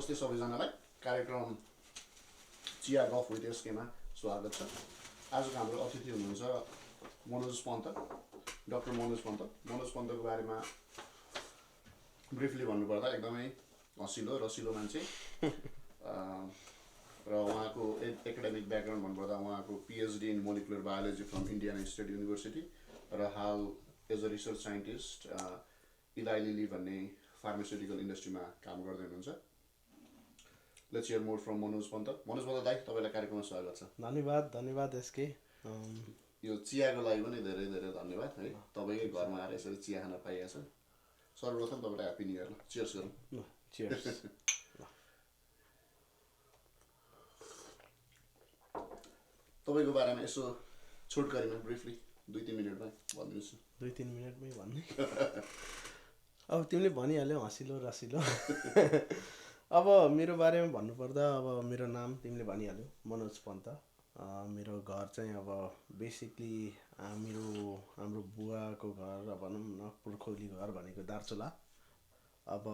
नमस्ते सबैजनालाई कार्यक्रम चिया गफ विथ एसकेमा स्वागत छ। आजको हाम्रो अतिथि हुनुहुन्छ मनोज पन्त, डाक्टर मनोज पन्त। मनोज पन्तको बारेमा ब्रिफली भन्नुपर्दा एकदमै हँसिलो रसिलो मान्छे र उहाँको एकाडेमिक ब्याकग्राउन्ड भन्नुपर्दा उहाँको PhD in molecular biology from Indian state university र हाल as a research scientist Eli Lilly भन्ने फार्मास्युटिकल इन्डस्ट्रीमा काम गर्दै हुनुहुन्छ। Let's hear more from Manoj Pant. Manoj Pant दाइ, तपाईँलाई कार्यक्रममा स्वागत छ। धन्यवाद एसके। यो चियाको लागि पनि धेरै धेरै धन्यवाद है। तपाईँकै घरमा आएर यसरी चिया खान पाइएको छ। सर्वप्रथम तपाईँलाई ह्याप्पी न्यु इयर। चियर्स गरौँ। चियर्स। तपाईँको बारेमा यसो छोटकरीमा ब्रिफली 2-3 मिनटमा भनिदिनुहोस् न। 2-3 मिनटमै भन्ने अब तिमीले भनिहाल्यौ हँसिलो रसिलो। अब मेरो बारेमा भन्नुपर्दा अब मेरो नाम तिमीले भनिहाल्यौ मनोज पन्त। मेरो घर चाहिँ अब बेसिकली हाम्रो बुवाको घर भनौँ न पुर्खौली घर भनेको दार्चुला। अब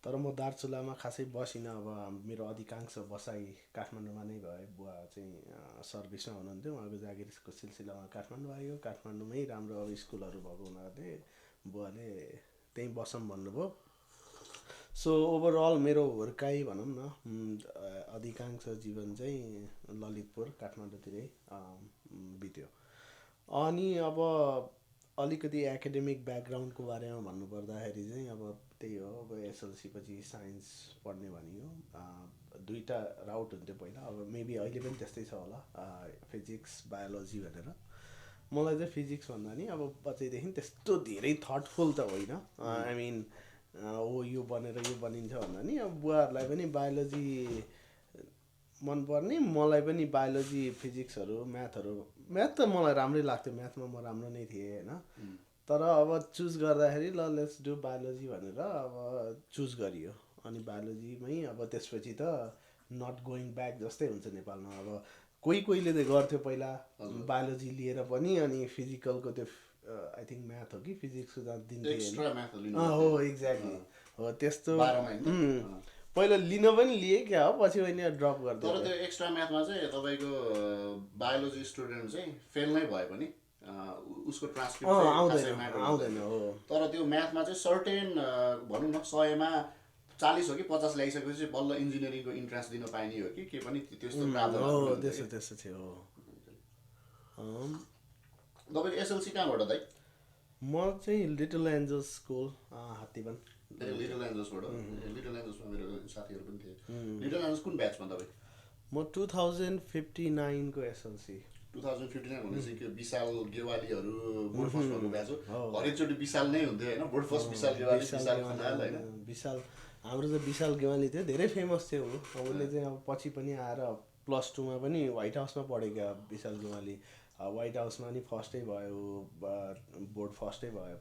तर म दार्चुलामा खासै बसिनँ। अब मेरो अधिकांश बसाइ काठमाडौँमा नै भयो। बुवा चाहिँ सर्भिसमा हुनुहुन्थ्यो, उहाँको जागिरको सिलसिलामा काठमाडौँ आयो। काठमाडौँमै राम्रो अब स्कुलहरू भएको हुनाले बुवाले त्यहीँ बसौँ भन्नुभयो। सो ओभरअल मेरो हुर्काइ भनौँ न अधिकांश जीवन चाहिँ ललितपुर काठमाडौँतिरै बित्यो। अनि अब अलिकति एकाडेमिक ब्याकग्राउन्डको बारेमा भन्नुपर्दाखेरि चाहिँ अब त्यही हो। अब एसएलसी पछि साइन्स पढ्ने भनियो। दुईवटा राउट हुन्थ्यो पहिला, अब मेबी अहिले पनि त्यस्तै छ होला, फिजिक्स बायोलोजी भनेर। मलाई चाहिँ फिजिक्स भन्दा नि अब बच्चैदेखि त्यस्तो धेरै थटफुल त होइन। आई मिन यो बनेर यो बनिन्छ भन्दा नि अब बुवाहरूलाई पनि बायोलोजी मनपर्ने, मलाई पनि बायोलोजी फिजिक्सहरू म्याथ त मलाई राम्रै लाग्थ्यो। म्याथमा म राम्रो नै थिएँ होइन। तर अब चुज गर्दाखेरि ल लेट्स डु बायोलोजी भनेर अब चुज गरियो। अनि बायोलोजीमै अब त्यसपछि त नट गोइङ ब्याक जस्तै हुन्छ नेपालमा। अब कोहीले त गर्थ्यो पहिला बायोलोजी लिएर पनि, अनि फिजिकलको त्यो आई थिङ्क म्याथ हो कि फिजिक्सको दिन्थ्यो। हो एक्ज्याक्टली हो त्यस्तो। पहिला लिन पनि लिए क्या हो, पछि मैले ड्रप गर्दै। तर त्यो एक्स्ट्रा म्याथमा चाहिँ तपाईँको बायोलोजी स्टुडेन्ट चाहिँ फेल नै भए पनि उसको ट्रान्सक्रिप्ट आउँदैन हो। तर त्यो म्याथमा चाहिँ सर्टेन भनौँ न 100मा 40 हो कि 50 ल्याइसकेपछि बल्ल इन्जिनियरिङको इन्ट्रान्स दिन पाइने हो कि के पनि त्यस्तो प्रावधान हो। त्यस्तो थियो। तपाईँको एसएलसी कहाँबाट दाइ? म चाहिँ little angels school Hattiban. Little एन्जल्सबाट। लिटल एन्जल्समा मेरो साथीहरू पनि थिए। लिटल एन्जल्स कुन ब्याचमा तपाईँ? म 2059 को एसएलसी। 2059 भनेपछि के विशाल गेवालीहरू बोर्ड फर्स्ट भएको ब्याच हो। हरेकचोटि विशाल नै हुन्थ्यो होइन, बोर्ड फर्स्ट विशाल गेवाली, विशाल खनाल होइन। विशाल हाम्रो त विशाल गेवाली थियो, धेरै फेमस थियो ऊ। उसले चाहिँ अब पछि पनि आएर +2मा पनि व्हाइट हाउसमा पढ्यो क्या विशाल गेवाली। व्हाइट हाउसमा नि फर्स्टै भयो, बोर्ड फर्स्टै भयो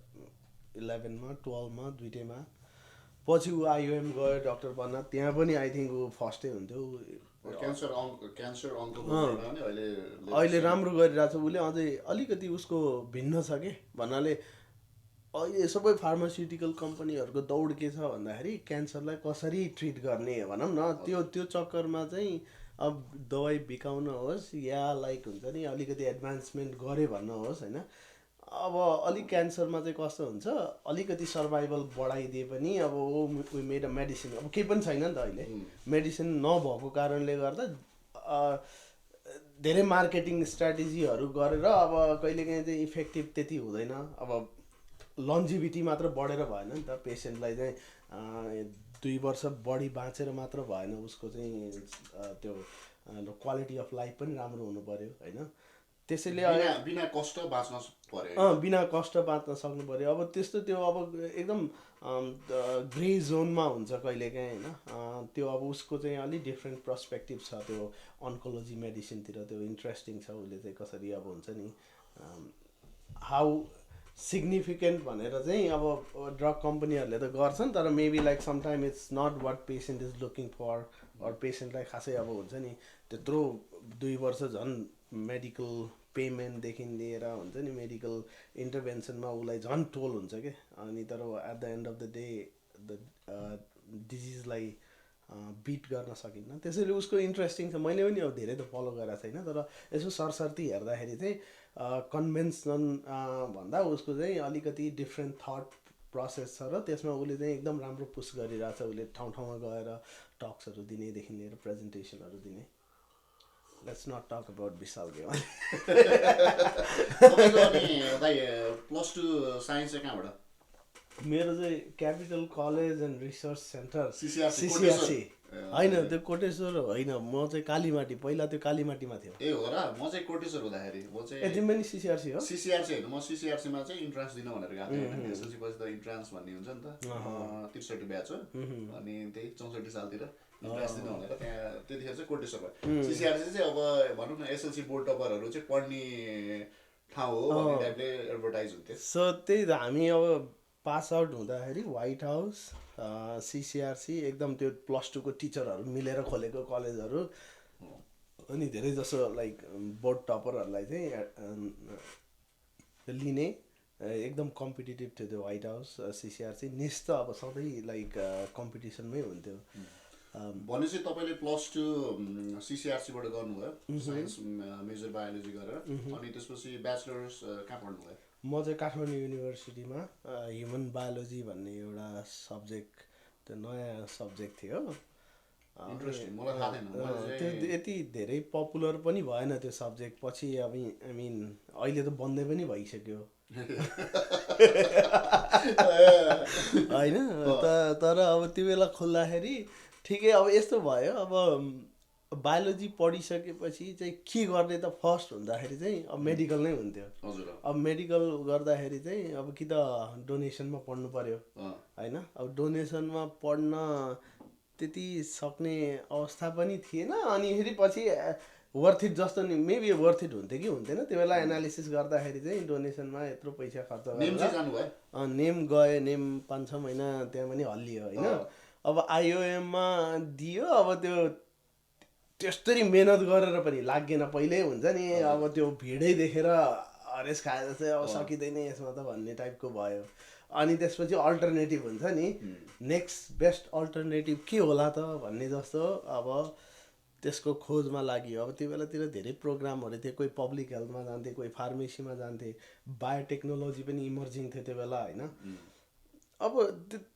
11मा 12मा दुइटैमा। पछि ऊ आइओएम गयो डक्टर बन्न, त्यहाँ पनि आई थिङ्क ऊ फर्स्टै हुन्थ्यो। अहिले राम्रो गरिरहेको छ उसले। अझै अलिकति उसको भिन्न छ कि भन्नाले अहिले सबै फार्मास्युटिकल कम्पनीहरूको दौड के छ भन्दाखेरि क्यान्सरलाई कसरी ट्रिट गर्ने भनौँ न, त्यो चक्करमा चाहिँ अब दबाई बिकाउन होस् या लाइक हुन्छ नि अलिकति एडभान्समेन्ट गरे भन्न होस् होइन। अब अलिक क्यान्सरमा चाहिँ कस्तो हुन्छ, अलिकति सर्भाइभल बढाइदिए पनि अब वी मेड अ मेडिसिन, अब केही पनि छैन नि त अहिले। मेडिसिन नभएको कारणले गर्दा धेरै मार्केटिङ स्ट्राटेजीहरू गरेर अब कहिलेकाहीँ चाहिँ इफेक्टिभ त्यति हुँदैन। अब लन्जिभिटी मात्र बढेर भएन नि त। पेसेन्टलाई चाहिँ 2 वर्ष बढी बाँचेर मात्र भएन, उसको चाहिँ त्यो क्वालिटी अफ लाइफ पनि राम्रो हुनु पऱ्यो होइन। त्यसैले बिना कष्ट बाँच्न सक्नु पऱ्यो। अब त्यस्तो त्यो अब एकदम ग्रे जोनमा हुन्छ कहिलेकाहीँ होइन। त्यो अब उसको चाहिँ अलिक डिफ्रेन्ट पर्सपेक्टिभ छ त्यो अन्कोलोजी मेडिसिनतिर। त्यो इन्ट्रेस्टिङ छ उसले चाहिँ कसरी अब हुन्छ नि हाउ सिग्निफिकेन्ट भनेर चाहिँ अब ड्रग कम्पनीहरूले त गर्छन्, तर maybe like sometime it's not what patient is looking for. Or पेसेन्टलाई खासै अब हुन्छ नि त्यत्रो 2 वर्ष झन् मेडिकल पेमेन्टदेखि लिएर हुन्छ नि मेडिकल इन्टरभेन्सनमा उसलाई झन् टोल हुन्छ क्या। अनि तर at the end of the day the डिजिजलाई बिट गर्न सकिन्न, त्यसैले उसको इन्ट्रेस्टिङ छ। मैले पनि अब धेरै त फलो गरेको छैन, तर यसो सरसर्ती हेर्दाखेरि चाहिँ कन्भेन्सन भन्दा उसको चाहिँ अलिकति डिफ्रेन्ट थट प्रोसेस छ, र त्यसमा उसले चाहिँ एकदम राम्रो पुस गरिरहेछ। उसले ठाउँ ठाउँमा गएर टक्सहरू दिनेदेखि लिएर प्रेजेन्टेसनहरू दिने। लेट्स नट टक अबाउट विशाल गेवाली। तपाईँको अनि दाइ +2 साइन्स चाहिँ कहाँबाट? मेरो चाहिँ capital college and research centre CCRC, CCRC होइन, त्यो कोटेश्वर होइन, म चाहिँ कालीमाटी, पहिला त्यो कालीमाटीमा थियो। ए हो र, म चाहिँ कोटेश्वर हुँदाखेरि म चाहिँ तिमी पनि CCRC हो? CCRC होइन, म CCRCमा चाहिँ इन्ट्रान्स दिन भनेर गएको थिएँ होइन। एसएलसी पछि त इन्ट्रान्स भन्ने हुन्छ नि त। 63 ब्याच हो, अनि त्यही 64 सालतिर इन्ट्रान्स दिन भनेर त्यहाँ त्यतिखेर चाहिँ कोटेश्वरमा। CCRC चाहिँ अब भनौँ न एसएलसी बोर्ड टपरहरू चाहिँ पढ्ने ठाउँ हो भन्ने टाइपले एडभर्टाइज हुन्थ्यो। सो त्यही त, हामी अब पास आउट हुँदाखेरि व्हाइट हाउस, CCRC एकदम त्यो +2 को टिचरहरू मिलेर खोलेको कलेजहरू, अनि धेरै जसो लाइक बोर्ड टपरहरूलाई चाहिँ लिने, एकदम कम्पिटिटिभ थियो त्यो व्हाइट हाउस CCRC। नेक्स्ट त अब सधैँ लाइक कम्पिटिसनमै हुन्थ्यो। भनेपछि तपाईँले +2 CCRCबाट गर्नुभयो, साइन्स मेजर बायोलोजी गरेर, अनि त्यसपछि ब्याचलर्स कहाँ पढ्नुभयो? म चाहिँ काठमाडौँ युनिभर्सिटीमा ह्युमन बायोलोजी भन्ने एउटा सब्जेक्ट, त्यो नयाँ सब्जेक्ट थियो। इन्ट्रेस्टिङ, मलाई थाहा थिएन। त्यो यति धेरै पपुलर पनि भएन त्यो सब्जेक्ट, पछि अब आई मिन अहिले त बन्दै पनि भइसक्यो होइन। तर अब त्यो बेला खोल्दाखेरि ठिकै, अब यस्तो भयो, अब बायोलोजी पढिसकेपछि चाहिँ के गर्ने त फर्स्ट हुँदाखेरि चाहिँ अब मेडिकल नै हुन्थ्यो। अब मेडिकल गर्दाखेरि चाहिँ अब कि त डोनेसनमा पढ्नु पर्यो होइन। अब डोनेसनमा पढ्न त्यति सक्ने अवस्था पनि थिएन, अनि फेरि पछि वर्थ इट जस्तो नि, मेबी वर्थ इट हुन्थ्यो कि हुन्थेन त्यो बेला एनालिसिस गर्दाखेरि चाहिँ डोनेसनमा यत्रो पैसा खर्च गरेर नेम गयो, नेम 5-6 महिना त्यहाँ पनि हल्लियो होइन। अब आइओएममा दियो, अब त्यो त्यस्तरी मेहनत गरेर पनि लागेन, पहिल्यै हुन्छ नि अब त्यो भिडै देखेर हरेस खाएर चाहिँ अब सकिँदैन यसमा त भन्ने टाइपको भयो। अनि त्यसपछि अल्टरनेटिभ हुन्छ नि, नेक्स्ट बेस्ट अल्टरनेटिभ के होला त भन्ने जस्तो अब त्यसको खोजमा लाग्यो। अब त्यो बेलातिर धेरै प्रोग्रामहरू थियो, कोही पब्लिक हेल्थमा जान्थे, कोही फार्मेसीमा जान्थे, बायोटेक्नोलोजी पनि इमर्जिङ थियो त्यो बेला होइन। अब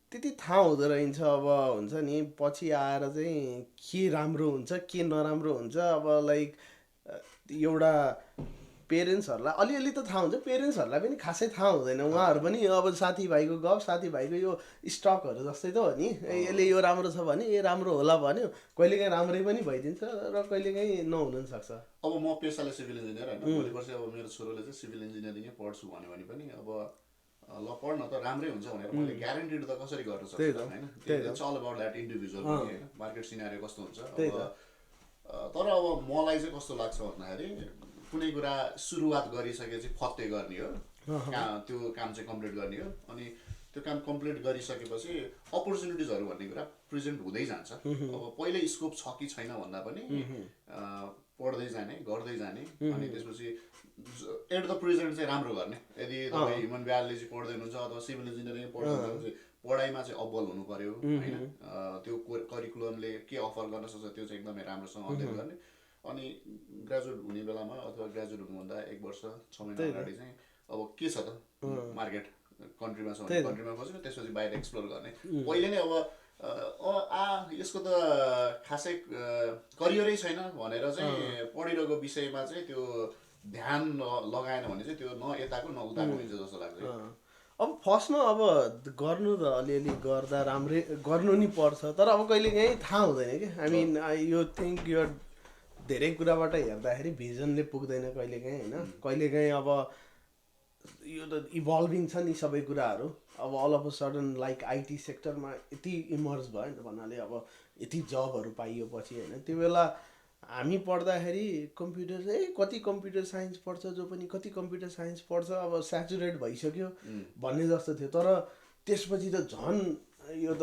त्यति थाहा हुँदो रहेछ। अब हुन्छ नि पछि आएर चाहिँ के राम्रो हुन्छ के नराम्रो हुन्छ, अब लाइक एउटा पेरेन्ट्सहरूलाई अलिअलि त थाहा हुन्छ, पेरेन्ट्सहरूलाई पनि खासै थाहा हुँदैन। उहाँहरू पनि अब साथीभाइको गफ, साथीभाइको यो स्टकहरू जस्तै त हो नि, यसले यो राम्रो छ भने ए राम्रो होला भन्यो, कहिलेकाहीँ राम्रै पनि भइदिन्छ र कहिलेकाहीँ नहुन पनि सक्छ। अब म पेसाले सिभिल इन्जिनियर होइन, भोलि पर्सि अब मेरो छोरोले चाहिँ सिभिल इन्जिनियरिङै पढ्छु भन्यो भने पनि अब ल पढ्न त राम्रै हुन्छ भनेर मैले ग्यारेन्टिड त कसरी गर्न सक्छु होइन। It's all about that individual पनि होइन, मार्केट सिनारियो कस्तो हुन्छ। अब तर अब मलाई चाहिँ कस्तो लाग्छ भन्दाखेरि कुनै कुरा सुरुवात गरिसकेपछि फत्तै गर्ने हो, त्यो काम चाहिँ कम्प्लिट गर्ने हो। अनि त्यो काम कम्प्लिट गरिसकेपछि अपर्च्युनिटिजहरू भन्ने कुरा प्रेजेन्ट हुँदै जान्छ। अब पहिल्यै स्कोप छ कि छैन भन्दा पनि पढ्दै जाने, गर्दै जाने, अनि त्यसपछि एट द प्रेजेन्ट चाहिँ राम्रो गर्ने। यदि तपाईँ ह्युमन बायोलोजी पढ्दै हुनुहुन्छ अथवा सिभिल इन्जिनियरिङ पढ्दै हुनुहुन्छ, पढाइमा चाहिँ अब्बल हुनु पर्यो होइन। त्यो करिकुलमले के अफर गर्न सक्छ त्यो चाहिँ एकदमै राम्रोसँग अध्ययन गर्ने। अनि ग्रेजुएट हुने बेलामा अथवा ग्रेजुएट हुनुभन्दा 1 वर्ष 6 महिना अगाडि चाहिँ अब के छ त मार्केट, कन्ट्रीमा छ भने कन्ट्रीमा खोज्ने, त्यसपछि बाहिर एक्सप्लोर गर्ने। पहिले नै अब यसको त खासै करियरै छैन भनेर चाहिँ पढिरहेको विषयमा चाहिँ त्यो ध्यान लगाएन भने चाहिँ त्यो न यताको न उताको हुन्छ जस्तो लाग्छ। अब फर्स्टमा अब गर्नु त अलिअलि गर्दा राम्रै गर्नु नि पर्छ, तर अब कहिलेकाहीँ थाहा हुँदैन कि। आई मिन यो थिङ्क यो धेरै कुराबाट हेर्दाखेरि भिजनले पुग्दैन कहिलेकाहीँ होइन। कहिलेकाहीँ अब यो त इभल्भिङ छ नि सबै कुराहरू। अब all of a sudden like IT सेक्टरमा यति इमर्ज भयो नि त भन्नाले, अब यति जबहरू पाइयो पछि होइन। त्यो बेला हामी पढ्दाखेरि कम्प्युटर कति कम्प्युटर साइन्स पढ्छ, जो पनि कति कम्प्युटर साइन्स पढ्छ, अब स्याचुरेट भइसक्यो भन्ने जस्तो थियो। तर त्यसपछि त झन् यो त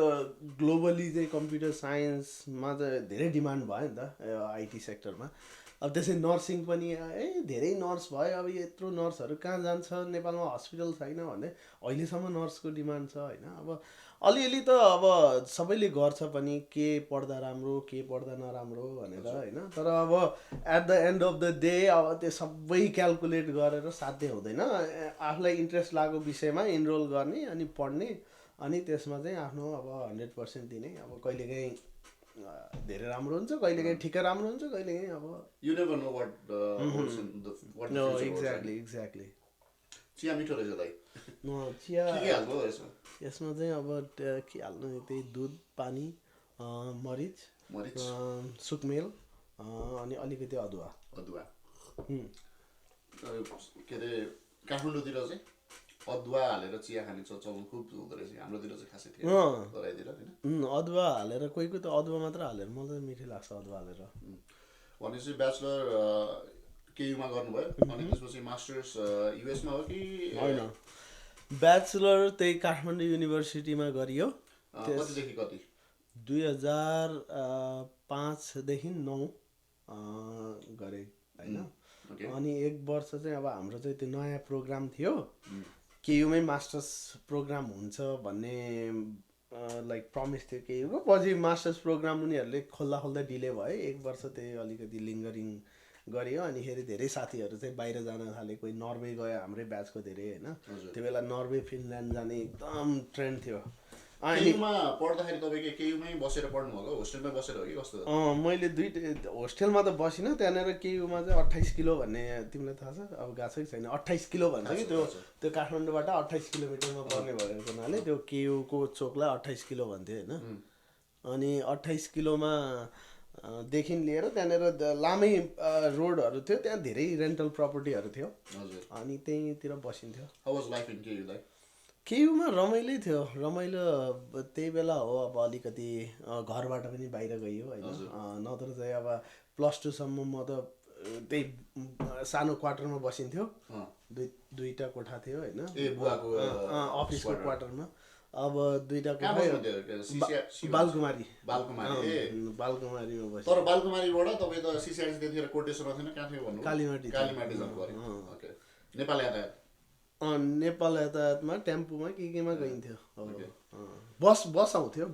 ग्लोबली चाहिँ कम्प्युटर साइन्समा चाहिँ धेरै डिमान्ड भयो नि त आइटी सेक्टरमा। अब त्यसै नर्सिङ पनि धेरै नर्स भयो, अब यत्रो नर्सहरू कहाँ जान्छ, नेपालमा हस्पिटल छैन भन्दै अहिलेसम्म नर्सको डिमान्ड छ होइन। अब अलिअलि त अब सबैले गर्छ पनि के पढ्दा राम्रो के पढ्दा नराम्रो भनेर होइन, तर अब at the end of the day अब त्यो सबै क्यालकुलेट गरेर साध्य हुँदैन। आफूलाई इन्ट्रेस्ट लागेको विषयमा इनरोल गर्ने अनि पढ्ने, अनि त्यसमा चाहिँ आफ्नो अब 100% दिने। अब कहिलेकाहीँ धेरै राम्रो हुन्छ, कहिलेकाहीँ ठिकै राम्रो हुन्छ, कहिलेकाहीँ अब You never know what holds in the what the no future holds, right? Exactly. चिया मिठो रहेछ दाइ। चिया के हाल्नु हो यसमा? यसमा चाहिँ अब के हाल्नु, त्यही दुध, पानी, मरिच, मरिच, सुकमेल, अनि अलिकति अदुवा। अदुवा। के अरे काठमाडौँतिर चाहिँ अदुवा हालेर चिया खाने चलन खुब हुँदो रहेछ। हाम्रोतिर चाहिँ खासै थिएन तराईतिर होइन। अदुवा हालेर कोही कोही त अदुवा मात्र हालेर, मलाई त मिठै लाग्छ अदुवा हालेर। भनेपछि ब्याचलर केयुमा गर्नुभयो, अनि त्यसपछि मास्टर्स युएसमा हो कि होइन, ब्याचलर त्यही काठमाडौँ युनिभर्सिटीमा गरियो। कतिदेखि कति? 2005देखि 9 गरेँ होइन। अनि 1 वर्ष चाहिँ अब हाम्रो चाहिँ त्यो नयाँ प्रोग्राम थियो, केयुमै मास्टर्स प्रोग्राम हुन्छ भन्ने लाइक प्रमिस थियो केयुको। पछि मास्टर्स प्रोग्राम उनीहरूले खोल्दा खोल्दा डिले भयो, 1 वर्ष त्यही अलिकति लिङ्गरिङ गरियो। अनिखेरि धेरै साथीहरू चाहिँ बाहिर जान थाले, कोही नर्वे गयो हाम्रै ब्याचको धेरै होइन। त्यो बेला नर्वे फिनल्यान्ड जाने एकदम ट्रेन्ड थियो। केयुमा पढ्दाखेरि तपाईँ केयुमै बसेर पढ्नु भएको, होस्टेलमै बसेर हो कि कस्तो? मैले दुईवटा होस्टेलमा त बसिनँ, त्यहाँनिर केयुमा चाहिँ 28 किलो भन्ने, तिमीलाई थाहा छ? अब गएको छ कि छैन? 28 किलो भन्छ कि त्यो काठमाडौँबाट 28 किलोमिटरमा पर्ने भएको हुनाले त्यो केयुको चोकलाई 28 किलो भन्थ्यो होइन। अनि 28 किलोमा देखि लिएर त्यहाँनिर लामै रोडहरू थियो, त्यहाँ धेरै रेन्टल प्रपर्टीहरू थियो, अनि त्यहीँतिर बसिन्थ्यो। केयुमा रमाइलै थियो, रमाइलो त्यही बेला हो। अब अलिकति घरबाट पनि बाहिर गइयो होइन, नत्र चाहिँ अब +2 सम्म म त त्यही सानो क्वार्टरमा बसिन्थ्यो। दुईवटा कोठा थियो होइन, अफिसको क्वार्टरमा। अब 2टा कोठा, बालकुमारी बालकुमारीमा बस्यो। तर बालकुमारीबाट तपाईँ त सिसिआरसी त्यतिखेर कोटेश्वरमा थिएन, कहाँ थियो भन्नु? कालीमाटी जानु पर्यो। ओके, नेपाल यातायात नेपाल यातायातमा टेम्पूमा केमा गइन्थ्यो। बस आउँथ्यो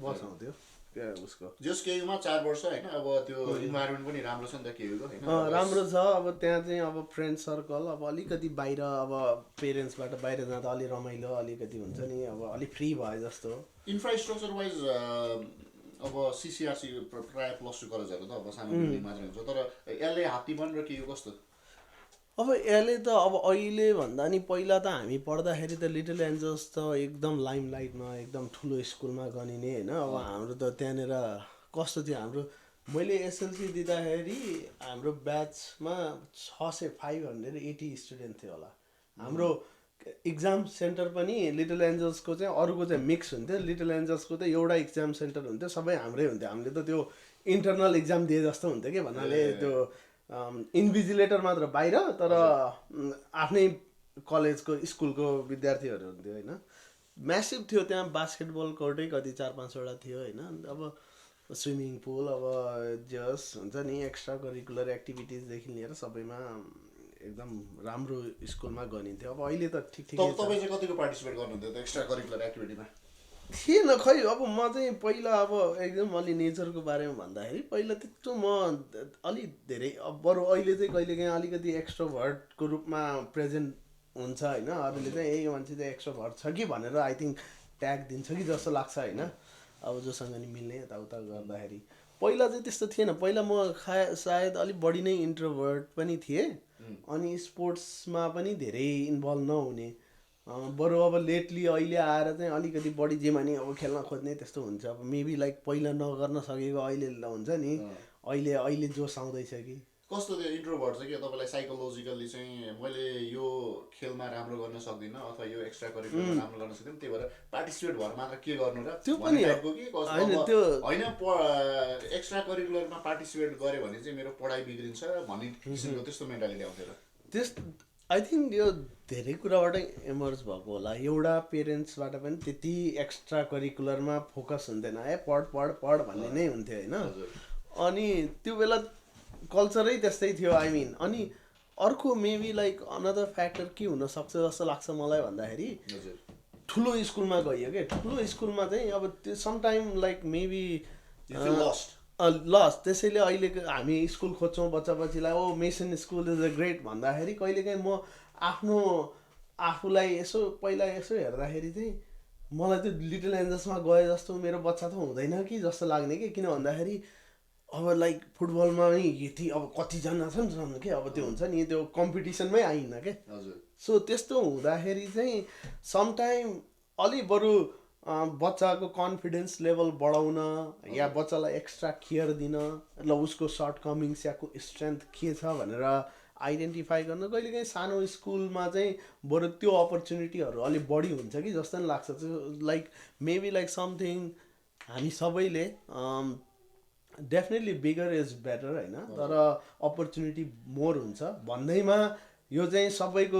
उसको। जस केयुमा 4 वर्ष होइन, अब त्यो इन्भाइरोमेन्ट पनि राम्रो छ नि त केयुको होइन? राम्रो छ। अब त्यहाँ चाहिँ अब फ्रेन्ड सर्कल, अब अलिकति बाहिर, अब पेरेन्ट्सबाट बाहिर जाँदा अलि रमाइलो अलिकति हुन्छ नि, अब अलिक फ्री भयो जस्तो। इन्फ्रास्ट्रक्चर वाइज अब सिसिआरसी प्रायः +2 कलेजहरू त अब सानो बिल्डिङ मात्रै हुन्छ, तर एलए हात्तीबन र केयु कस्तो? अब यसले त अब अहिले भन्दा नि पहिला त हामी पढ्दाखेरि त लिटल एन्जल्स त एकदम लाइमलाइटमा एकदम ठुलो स्कुलमा गनिने होइन। अब हाम्रो त त्यहाँनिर कस्तो थियो, हाम्रो मैले एसएलसी दिँदाखेरि हाम्रो ब्याचमा 580 स्टुडेन्ट थियो होला। हाम्रो इक्जाम सेन्टर पनि लिटल एन्जल्सको चाहिँ अरूको चाहिँ मिक्स हुन्थ्यो, लिटल एन्जल्सको त एउटा इक्जाम सेन्टर हुन्थ्यो, सबै हाम्रै हुन्थ्यो। हामीले त त्यो इन्टरनल इक्जाम दिए जस्तो हुन्थ्यो कि भन्नाले, त्यो इन्भिजिलेटर मात्र बाहिर, तर आफ्नै कलेजको स्कुलको विद्यार्थीहरू हुन्थ्यो होइन। म्यासिभ थियो त्यहाँ, बास्केटबल कोर्टै कति 4-5वटा थियो होइन। अब स्विमिङ पुल, अब जस हुन्छ नि, एक्स्ट्रा करिकुलर एक्टिभिटिजदेखि लिएर सबैमा एकदम राम्रो स्कुलमा गनिन्थ्यो। अब अहिले त ठिक तपाईँ चाहिँ कतिको पार्टिसिपेट गर्नुहुन्थ्यो त एक्स्ट्रा करिकुलर एक्टिभिटीमा? थिएन खै। अब म चाहिँ पहिला अब एकदम अलि नेचरको बारेमा भन्दाखेरि पहिला त्यस्तो म अलि धेरै, अब बरु अहिले चाहिँ कहिलेकाहीँ अलिकति एक्स्ट्रोभर्टको रूपमा प्रेजेन्ट हुन्छ होइन। अरूले चाहिँ यही मान्छे चाहिँ एक्स्ट्रोभर्ट छ कि भनेर आई थिङ्क ट्याग दिन्छ कि जस्तो लाग्छ होइन, अब जोसँग नि मिल्ने यताउता गर्दाखेरि। पहिला चाहिँ त्यस्तो थिएन। पहिला म सायद अलिक बढी नै इन्ट्रोभर्ट पनि थिएँ, अनि स्पोर्ट्समा पनि धेरै इन्भल्भ नहुने। बरु अब लेटली अहिले आएर चाहिँ अलिकति बढी जेमा नि अब खेल्न खोज्ने त्यस्तो हुन्छ। अब मेबी लाइक पहिला नगर्न सकेको अहिले हुन्छ नि, अहिले जोस आउँदैछ कि कस्तो त्यो इन्ट्रोभर्ट चाहिँ के तपाईँलाई साइकोलोजिकल्ली चाहिँ मैले यो खेलमा राम्रो गर्न सक्दिनँ अथवा यो एक्स्ट्रा करिकुलरमा राम्रो गर्न सक्दिनँ, त्यही भएर पार्टिसिपेट भएर मात्र के गर्नु र त्यो पनि होइन, एक्स्ट्रा करिकुलरमा पार्टिसिपेट गरेँ भने चाहिँ मेरो पढाइ बिग्रिन्छ भन्ने किसिमको त्यस्तो मेन्टालिटी आउँथ्यो र? आई थिङ्क यो धेरै कुराबाटै इमर्ज भएको होला। एउटा पेरेन्ट्सबाट पनि त्यति एक्स्ट्रा करिकुलरमा फोकस हुन्थेन, पढ भन्ने नै हुन्थ्यो होइन। अनि त्यो बेला कल्चरै त्यस्तै थियो आई मिन। अनि अर्को मेबी लाइक अनदर फ्याक्टर के हुनसक्छ जस्तो लाग्छ मलाई भन्दाखेरि, ठुलो स्कुलमा गइयो क्या ठुलो स्कुलमा चाहिँ अब त्यो sometime like maybe You feel lost. लस त्यसैले अहिलेको हामी स्कुल खोज्छौँ बच्चा बच्चीलाई oh Mason school is a great भन्दाखेरि कहिलेकाहीँ म आफ्नो आफूलाई यसो पहिला यसो हेर्दाखेरि चाहिँ मलाई त्यो लिटल एन्जल्समा गए जस्तो मेरो बच्चा त हुँदैन कि जस्तो लाग्ने कि किन भन्दाखेरि अब लाइक फुटबलमा नै यति अब कतिजना छन् कि अब त्यो हुन्छ नि त्यो कम्पिटिसनमै आइन्न क्या हजुर सो त्यस्तो हुँदाखेरि चाहिँ समटाइम अलि बरु बच्चाको कन्फिडेन्स लेभल बढाउन या बच्चालाई एक्स्ट्रा केयर दिन ल उसको सर्ट कमिङ्स या स्ट्रेन्थ के छ भनेर आइडेन्टिफाई गर्न कहिलेकाहीँ सानो स्कुलमा चाहिँ बरु त्यो अपर्च्युनिटीहरू अलिक बढी हुन्छ कि जस्तो नि लाग्छ लाइक मेबी लाइक समथिङ हामी सबैले डेफिनेटली बिगर इज बेटर होइन तर अपर्च्युनिटी मोर हुन्छ भन्दैमा यो चाहिँ सबैको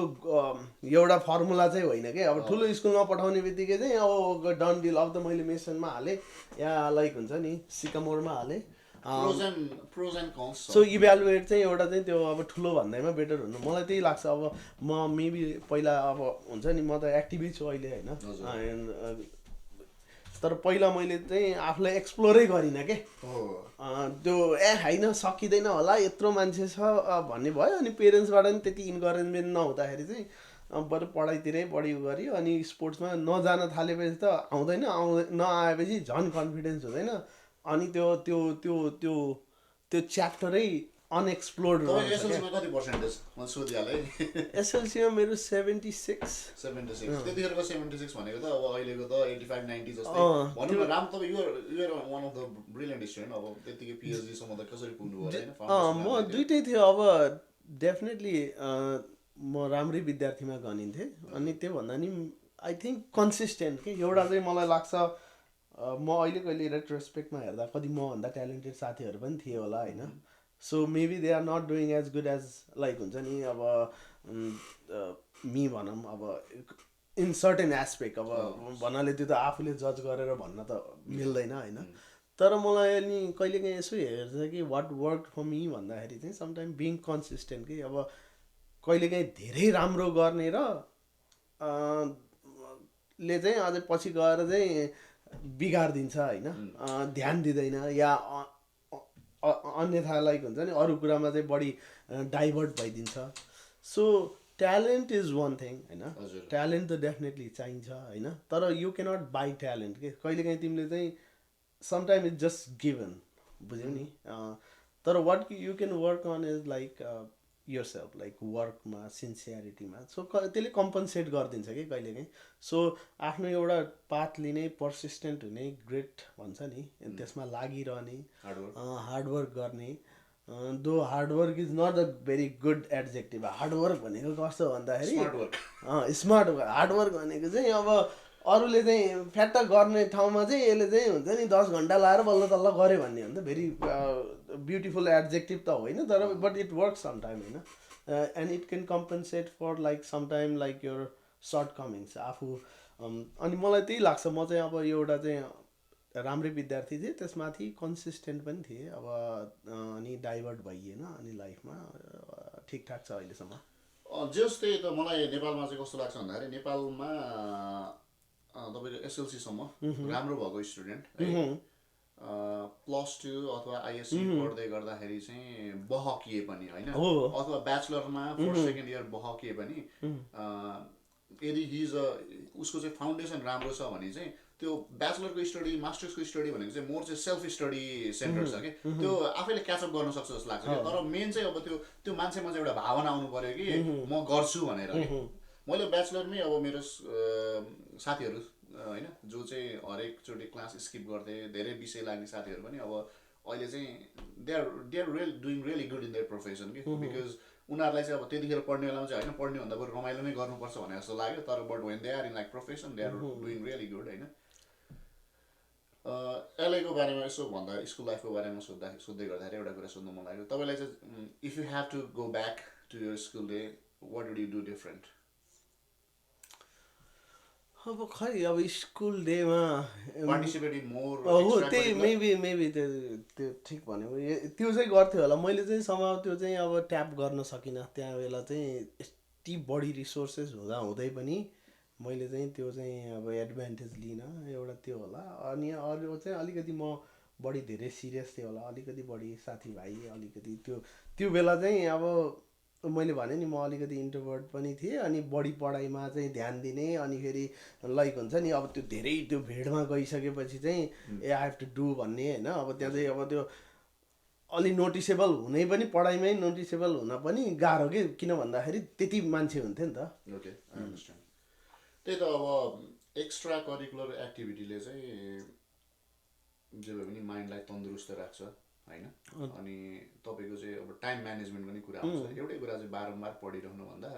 एउटा फर्मुला चाहिँ होइन कि अब ठुलो स्कुलमा पठाउने बित्तिकै चाहिँ अब डन डिल अब त मैले मेसनमा हालेँ या लाइक हुन्छ नि सिकामोरमा हालेँ pros and cons. So evaluate चाहिँ एउटा चाहिँ त्यो अब ठुलो भन्दैमा बेटर हुनु मलाई त्यही लाग्छ अब म मेबी पहिला अब हुन्छ नि म त एक्टिभै छु अहिले होइन तर पहिला मैले चाहिँ आफूलाई एक्सप्लोरै गरिनँ के त्यो होइन सकिँदैन होला यत्रो मान्छे छ भन्ने भयो अनि पेरेन्ट्सबाट पनि त्यति इन्करेजमेन्ट नहुँदाखेरि चाहिँ बरु पढाइतिरै बढी गऱ्यो अनि स्पोर्ट्समा नजान थालेपछि त आउँदैन नआएपछि झन् कन्फिडेन्स हुँदैन अनि त्यो त्यो त्यो त्यो त्यो च्याप्टरै अनएक्सप्लोर्ड एसएलसीमा कति पर्सेन्टेज म सोधिहालेँ एसएलसीमा मेरो 76 त्यतिखेरको 76 भनेको त अब अहिलेको त 85-90 जस्तै भनौँ न राम तपाईँ you're one of the brilliant student अब त्यतिकै पिएचडी सम्म त कसरी पुग्नु भयो होइन म दुइटै थियो अब डेफिनेटली म राम्रै विद्यार्थीमा गनिन्थेँ अनि त्यो भन्दा नि आई थिङ्क कन्सिस्टेन्ट के एउटा चाहिँ मलाई लाग्छ म अहिले कहिले रेट्रोस्पेक्टमा हेर्दा कति मभन्दा ट्यालेन्टेड साथीहरू पनि थिए होला होइन so maybe they are not doing as good as like हुन्छ नि अब मी भनौँ अब इन सर्टेन एस्पेक्ट अब भन्नाले त्यो त आफूले जज गरेर भन्न त मिल्दैन होइन तर मलाई अनि कहिलेकाहीँ यसो हेर्छ कि वाट वर्क फर मी भन्दाखेरि चाहिँ समटाइम बिङ कन्सिस्टेन्ट कि अब कहिलेकाहीँ धेरै राम्रो गर्ने र ले चाहिँ अझै पछि गएर चाहिँ बिगारिदिन्छ होइन ध्यान दिँदैन या अन्यथा लाइक हुन्छ नि अरू कुरामा चाहिँ बढी डाइभर्ट भइदिन्छ so talent is one thing होइन ट्यालेन्ट त डेफिनेटली चाहिन्छ होइन तर यु क्यानट बाई ट्यालेन्ट के कहिलेकाहीँ तिमीले चाहिँ समटाइम इज जस्ट गिभन बुझ्यौ नि तर what you can work on is like yourself like वर्कमा सिन्सियरिटीमा सो त्यसले कम्पन्सेट गरिदिन्छ कि कहिलेकाहीँ सो आफ्नो एउटा पाथ लिने पर्सिस्टेन्ट हुने ग्रेट भन्छ नि त्यसमा लागिरहने हार्डवर्क गर्ने though hard work is not a very good adjective hard work भनेको कस्तो भन्दाखेरि स्मार्ट हार्डवर्क भनेको चाहिँ अब अरूले चाहिँ फ्याट्ट गर्ने ठाउँमा चाहिँ यसले चाहिँ हुन्छ नि 10 घन्टा लाएर बल्ल तल्ल गऱ्यो भन्ने हो नि त भेरी ब्युटिफुल एडजेक्टिभ त होइन तर बट इट वर्क समटाइम होइन and it can compensate for like sometime like your shortcomings आफू अनि मलाई त्यही लाग्छ म चाहिँ अब एउटा चाहिँ राम्रै विद्यार्थी थिएँ त्यसमाथि कन्सिस्टेन्ट पनि थिएँ अब अनि डाइभर्ट भइएन अनि लाइफमा ठिकठाक छ अहिलेसम्म जस्तै त मलाई नेपालमा चाहिँ कस्तो लाग्छ भन्दाखेरि नेपालमा तपाईँको एसएलसीसम्म राम्रो भएको स्टुडेन्ट है +2 अथवा आइएससी पढ्दै गर्दाखेरि चाहिँ बहकिए पनि होइन अथवा ब्याचलरमा फर्स्ट सेकेन्ड इयर बहकिए पनि यदि उसको चाहिँ फाउन्डेसन राम्रो छ भने चाहिँ त्यो ब्याचलरको स्टडी मास्टर्सको स्टडी भनेको चाहिँ मोर चाहिँ सेल्फ स्टडी सेन्टर छ कि त्यो आफैले क्याचअप गर्न सक्छ जस्तो लाग्छ कि तर मेन चाहिँ अब त्यो मान्छेमा चाहिँ एउटा भावना आउनु पऱ्यो कि म गर्छु भनेर मैले ब्याचलरमै अब मेरो साथीहरू होइन जो चाहिँ हरेकचोटि क्लास स्किप गर्थे धेरै विषय लाग्ने साथीहरू पनि अब अहिले चाहिँ they are doing really good in their profession कि बिकज उनीहरूलाई चाहिँ अब त्यतिखेर पढ्ने बेलामा चाहिँ होइन पढ्ने भन्दा बरु रमाइलो नै गर्नुपर्छ भने जस्तो लाग्यो तर but when they are in like profession they are doing really good होइन एलआईको बारेमा यसो भन्दा स्कुल लाइफको बारेमा सोध्दै गर्दाखेरि एउटा कुरा सोध्नु मन लाग्यो तपाईँलाई चाहिँ if you have to go back to your school day what would you do different अब खै अब स्कुल डेमा पार्टिसिपेटिङ मोर हो त्यही मेबी त्यो ठिक भन्यो त्यो चाहिँ गर्थ्यो होला मैले चाहिँ समाव त्यो चाहिँ अब ट्याप गर्न सकिनँ त्यहाँ बेला चाहिँ यति बढी रिसोर्सेस हुँदै पनि मैले चाहिँ त्यो चाहिँ अब एडभान्टेज लिन एउटा त्यो होला। अनि अरू चाहिँ अलिकति म बढी धेरै सिरियस थिएँ होला, अलिकति बढी साथीभाइ अलिकति त्यो त्यो बेला चाहिँ अब मैले भने नि म अलिकति इन्ट्रोभर्ट पनि थिएँ, अनि बढी पढाइमा चाहिँ ध्यान दिने, अनि फेरि लाइक हुन्छ नि अब त्यो धेरै त्यो भिडमा गइसकेपछि चाहिँ ए आई हेभ टु डु भन्ने होइन। अब त्यहाँ चाहिँ अब त्यो अलि नोटिसेबल हुनै पनि, पढाइमै नोटिसेबल हुन पनि गाह्रो के, किन भन्दाखेरि त्यति मान्छे हुन्थ्यो नि त। Okay, I understand. त्यही त अब एक्स्ट्रा करिकुलर एक्टिभिटीले चाहिँ जे भए पनि माइन्डलाई तन्दुरुस्त राख्छ होइन। अनि तपाईँको चाहिँ अब टाइम म्यानेजमेन्ट गर्ने कुरा आउँछ। एउटै कुरा चाहिँ बारम्बार पढिरहनुभन्दा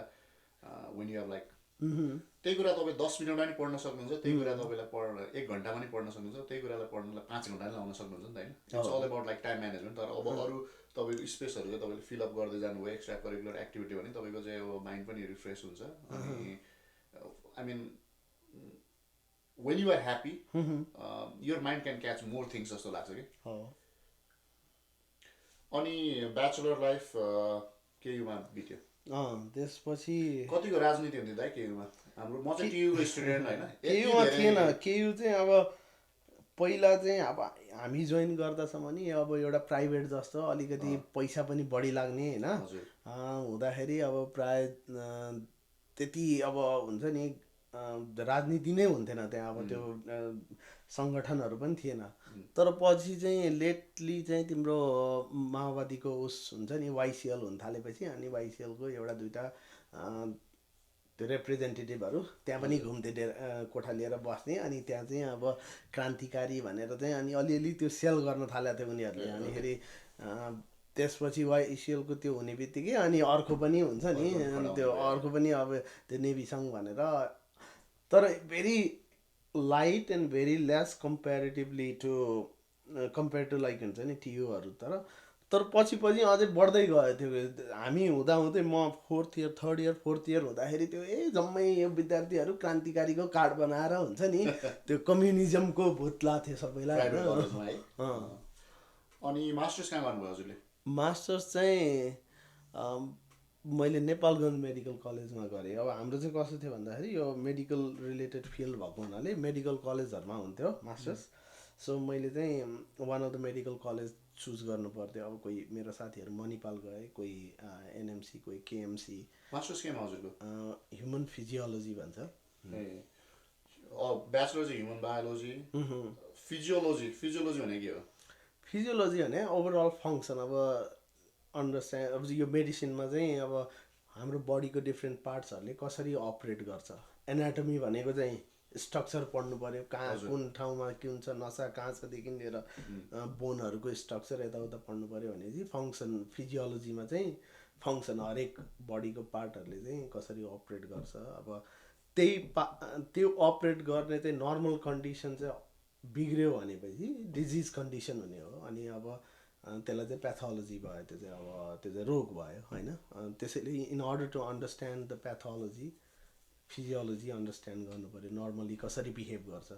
वेन यु आर लाइक त्यही कुरा तपाईँ 10 मिनटमा नि पढ्न सक्नुहुन्छ, त्यही कुरा तपाईँलाई पढ्न 1 घन्टामा नि पढ्न सक्नुहुन्छ, त्यही कुरालाई पढ्नलाई 5 घन्टा नि लाउन सक्नुहुन्छ नि त होइन। It's all about like time management. तर अब अरू तपाईँको स्पेसहरू चाहिँ तपाईँले फिलअप गर्दै जानुभयो एक्स्ट्रा करिकुलर एक्टिभिटी भने तपाईँको चाहिँ अब माइन्ड पनि रिफ्रेस हुन्छ। अनि I mean when you are happy your mind can catch more things जस्तो लाग्छ कि। अनि ब्याचलर लाइफ केयुमा बित्यो। त्यसपछि कतिको राजनीति हुन्थ्यो दाइ केयुमा? हाम्रो म चाहिँ केयुको स्टुडेन्ट होइन। केयुमा थिएन। केयु चाहिँ अब पहिला चाहिँ अब हामी जोइन गर्दासम्म नि अब एउटा प्राइभेट जस्तो अलिकति पैसा पनि बढी लाग्ने होइन हुँदाखेरि अब प्राय त्यति अब हुन्छ नि राजनीति नै हुन्थेन त्यहाँ। अब त्यो सङ्गठनहरू पनि थिएन। तर पछि चाहिँ लेटली चाहिँ तिम्रो माओवादीको उस हुन्छ नि वाइसिएल हुन थालेपछि, अनि वाइसिएलको एउटा दुइटा त्यो रिप्रेजेन्टेटिभहरू त्यहाँ पनि घुम्थे, कोठा लिएर बस्ने। अनि त्यहाँ चाहिँ अब क्रान्तिकारी भनेर चाहिँ अनि अलिअलि त्यो सेल गर्न थालेको थियो उनीहरूले। अनि फेरि त्यसपछि वाइसिएलको त्यो हुने बित्तिकै अनि अर्को पनि हुन्छ नि, त्यो अर्को पनि अब त्यो नेभी सङ्घ भनेर, तर very light and very less comparatively to compare to like हुन्छ नि टियुहरू। तर पछि अझै बढ्दै गयो त्यो। हामी हुँदाहुँदै म 4th year 3rd year 4th year हुँदाखेरि त्यो जम्मै यो विद्यार्थीहरू क्रान्तिकारीको कार्ड बनाएर हुन्छ नि त्यो कम्युनिजमको भूत लाग्थ्यो सबैलाई होइन। अनि मास्टर्स कहाँ गर्नुभयो हजुरले? मास्टर्स चाहिँ मैले नेपालगञ्ज मेडिकल कलेजमा गरेँ। अब हाम्रो चाहिँ कस्तो थियो भन्दाखेरि यो मेडिकल रिलेटेड फिल्ड भएको हुनाले मेडिकल कलेजहरूमा हुन्थ्यो मास्टर्स। सो मैले चाहिँ one of the medical college choose गर्नु पर्थ्यो। अब कोही मेरो साथीहरू मणिपाल गए, कोही एनएमसी, कोही केएमसी। मास्टर्स केमा हजुरको? ह्युमन फिजियोलोजी भन्छ। ब्याचलर चाहिँ ह्युमन बायोलोजी। फिजियोलोजी भने के हो? फिजियोलोजी भने ओभरअल फङ्सन। अब अन्डरस्ट्यान्ड, अब यो मेडिसिनमा चाहिँ अब हाम्रो बडीको डिफ्रेन्ट पार्ट्सहरूले कसरी अपरेट गर्छ। एनाटोमी भनेको चाहिँ स्ट्रक्चर पढ्नु पऱ्यो, कहाँ कुन ठाउँमा के हुन्छ, नसा कहाँ छदेखि लिएर बोनहरूको स्ट्रक्चर यताउता पढ्नु पऱ्यो भनेपछि फङ्सन। फिजियोलोजीमा चाहिँ फङ्सन हरेक बडीको पार्टहरूले चाहिँ कसरी अपरेट गर्छ। अब त्यो अपरेट गर्ने चाहिँ नर्मल कन्डिसन चाहिँ बिग्रियो भनेपछि डिजिज कन्डिसन हुने हो। अनि अब त्यसलाई चाहिँ प्याथोलोजी भयो, त्यो चाहिँ अब त्यो चाहिँ रोग भयो होइन। त्यसैले in order to understand the pathology physiology understand गर्नु पऱ्यो, नर्मली कसरी बिहेभ गर्छ।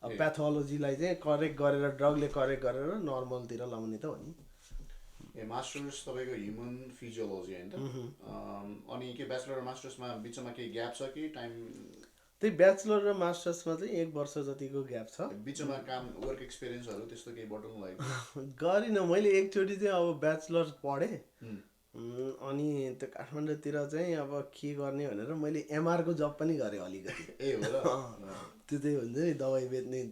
अब प्याथोलोजीलाई चाहिँ करेक्ट गरेर ड्रगले करेक्ट गरेर नर्मलतिर लाउने त हो नि। मास्टर्स तपाईँको ह्युमन फिजियोलोजी होइन त? अनि के ब्याचलर र मास्टर्समा बिचमा केही ग्याप छ कि टाइम? त्यही ब्याचलर र मास्टर्समा चाहिँ 1 वर्ष जतिको ग्याप छ। बिचमा काम वर्क एक्सपिरियन्सहरू त्यस्तो केही बटुल्नु भएको? गरिनँ मैले। एकचोटि चाहिँ अब ब्याचलर पढेँ अनि त्यो काठमाडौँतिर चाहिँ अब के गर्ने भनेर मैले एमआरको जब पनि गरेँ अलिकति। त्यो चाहिँ हुन्छ नि दबाई बेच्ने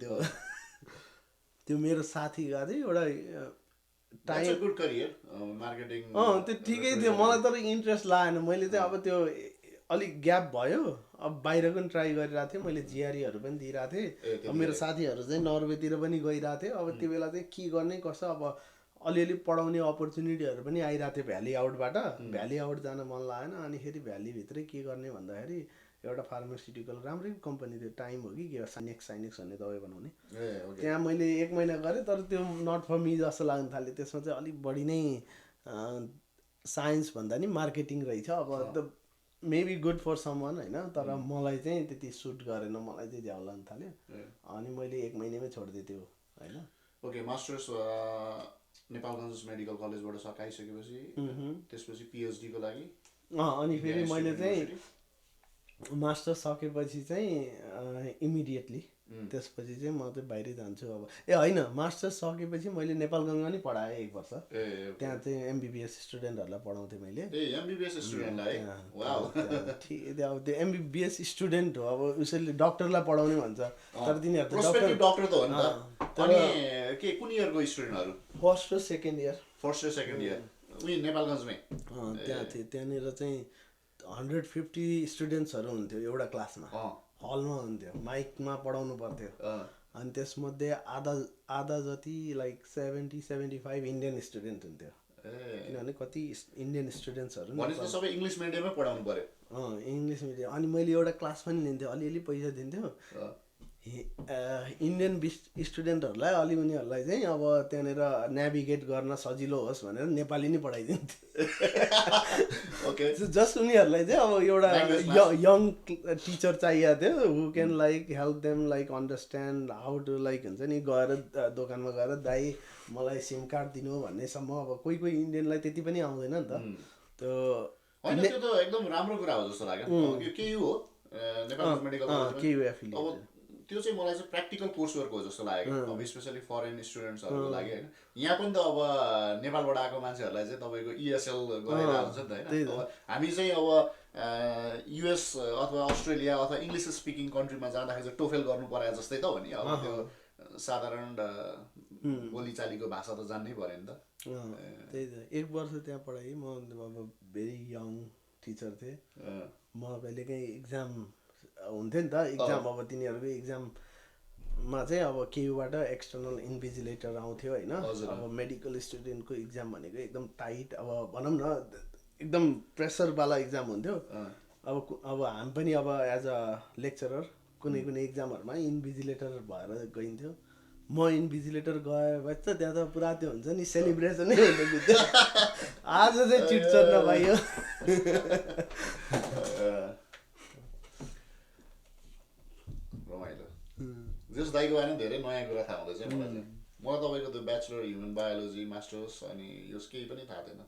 त्यो मेरो साथी गएको थियो एउटा टाइम। Good career marketing. त्यो ठिकै थियो, मलाई तर इन्ट्रेस्ट लागेन। मैले चाहिँ अब त्यो अलिक ग्याप भयो। अब बाहिरको पनि ट्राई गरिरहेको थिएँ मैले, जिआरईहरू पनि दिइरहेको थिएँ। अब मेरो साथीहरू चाहिँ नर्वेतिर पनि गइरहेको थियो। अब त्यो बेला चाहिँ के गर्ने कसो, अब अलिअलि पढाउने अपर्च्युनिटीहरू पनि आइरहेको थियो भ्याली आउटबाट। भ्याली आउट जान मन लागेन। अनि फेरि भ्यालीभित्रै के गर्ने भन्दाखेरि एउटा फार्मास्युटिकल राम्रै कम्पनी थियो, टाइम हो कि के साइनेक्स भन्ने दबाई बनाउने, त्यहाँ मैले 1 महिना गरेँ। तर त्यो नट फर मी जस्तो लाग्न थाल्यो। त्यसमा चाहिँ अलिक बढी नै साइन्स भन्दा नि मार्केटिङ रहेछ। अब त मेबी गुड फर समवन होइन, तर मलाई चाहिँ त्यति सुट गरेन, मलाई चाहिँ झ्याउ लाग्न थाल्यो। अनि मैले 1 महिनामै छोडिदिएँ त्यो होइन। ओके, मास्टर्स नेपालगञ्ज मेडिकल कलेजबाट सकाइसकेपछि त्यसपछि पिएचडीको लागि अनि फेरि मैले चाहिँ मास्टर सकेपछि चाहिँ इमिडिएटली त्यसपछि चाहिँ म चाहिँ बाहिरै जान्छु अब। ए होइन, मास्टर सकेपछि मैले नेपालगङ्गा नि पढाएँ 1 वर्ष। त्यहाँ चाहिँ एमबिबिएस स्टुडेन्टहरूलाई पढाउँथेँ मैले। एमबिबिएस स्टुडेन्टलाई वाउ ठिक अब त्यो एमबिबिएस स्टुडेन्ट हो, अब उसैले डक्टरलाई पढाउने भन्छ तर तिनीहरू त प्रोस्पेक्टिभ डक्टर त हो नि त। अनि के कुन इयरको स्टुडेन्टहरू? फर्स्ट र सेकेन्ड इयर। फर्स्ट र सेकेन्ड इयर उही नेपालगञ्जमै? त्यहाँ थियो, त्यहाँनिर चाहिँ 150 स्टुडेन्ट्सहरू हुन्थ्यो एउटा क्लासमा, हलमा हुन्थ्यो, माइकमा पढाउनु पर्थ्यो। अनि त्यसमध्ये आधा जति लाइक 70-75 इन्डियन स्टुडेन्ट हुन्थ्यो, किनभने कति इन्डियन स्टुडेन्ट्सहरू सबै इङ्ग्लिस मिडियममै पढाउनु पर्यो। English medium. अनि मैले एउटा क्लास पनि लिन्थेँ, अलिअलि पैसा दिन्थ्यो इन्डियन स्टुडेन्टहरूलाई। अलि उनीहरूलाई चाहिँ अब त्यहाँनिर नेभिगेट गर्न सजिलो होस् भनेर नेपाली नै पढाइदिन्थ्यो। जस्ट उनीहरूलाई चाहिँ अब एउटा यङ टिचर चाहिएको थियो who can like help them like understand how to like हुन्छ नि, गएर दोकानमा गएर दाइ मलाई सिम कार्ड दिनु भन्नेसम्म। अब कोही कोही इन्डियनलाई त्यति पनि आउँदैन नि त। त्यो होइन, त्यो त एकदम राम्रो कुरा हो जस्तो लाग्यो। केयु हो Nepal medical college, KU affiliated. अब त्यो चाहिँ मलाई चाहिँ प्र्याक्टिकल कोर्स वर्क हो जस्तो लाग्यो, अब स्पेसली फरेन स्टुडेन्ट्सहरूको लागि होइन। यहाँ पनि त अब नेपालबाट आएको मान्छेहरूलाई चाहिँ तपाईँको इएसएल गरेर हुन्छ नि त होइन। अब हामी चाहिँ अब युएस अथवा अस्ट्रेलिया अथवा इङ्ग्लिस स्पिकिङ कन्ट्रीमा जाँदाखेरि चाहिँ टोफेल गर्नु पराए जस्तै त हो नि। अब त्यो साधारण बोलीचालीको भाषा त जान्नै पऱ्यो नि त। त्यही त 1 वर्ष त्यहाँ पढाएँ म। अब भेरी यङ टिचर थिएँ म। कहिलेकाहीँ इक्जाम हुन्थ्यो नि त, इक्जाम अब तिनीहरूको इक्जाममा चाहिँ अब केयुबाट एक्सटर्नल इन्भिजिलेटर आउँथ्यो होइन। अब मेडिकल स्टुडेन्टको इक्जाम भनेको एकदम टाइट, अब भनौँ न एकदम प्रेसरवाला इक्जाम हुन्थ्यो। अब हामी पनि अब एज अ लेक्चरर कुनै इक्जामहरूमा इन्भिजिलेटर भएर गइन्थ्यो। म इन्भिजिलेटर गए भए त त्यहाँ त पुरा त्यो हुन्छ नि, सेलिब्रेसनै हुन्थ्यो। आज चाहिँ चिट्चर नपाइयो। जस दाइको बारेमा धेरै नयाँ कुरा थाहा हुँदैछ मलाई चाहिँ। मलाई तपाईँको त्यो ब्याचलर ह्युमन बायोलोजी मास्टर्स अनि यो केही पनि थाहा थिएन।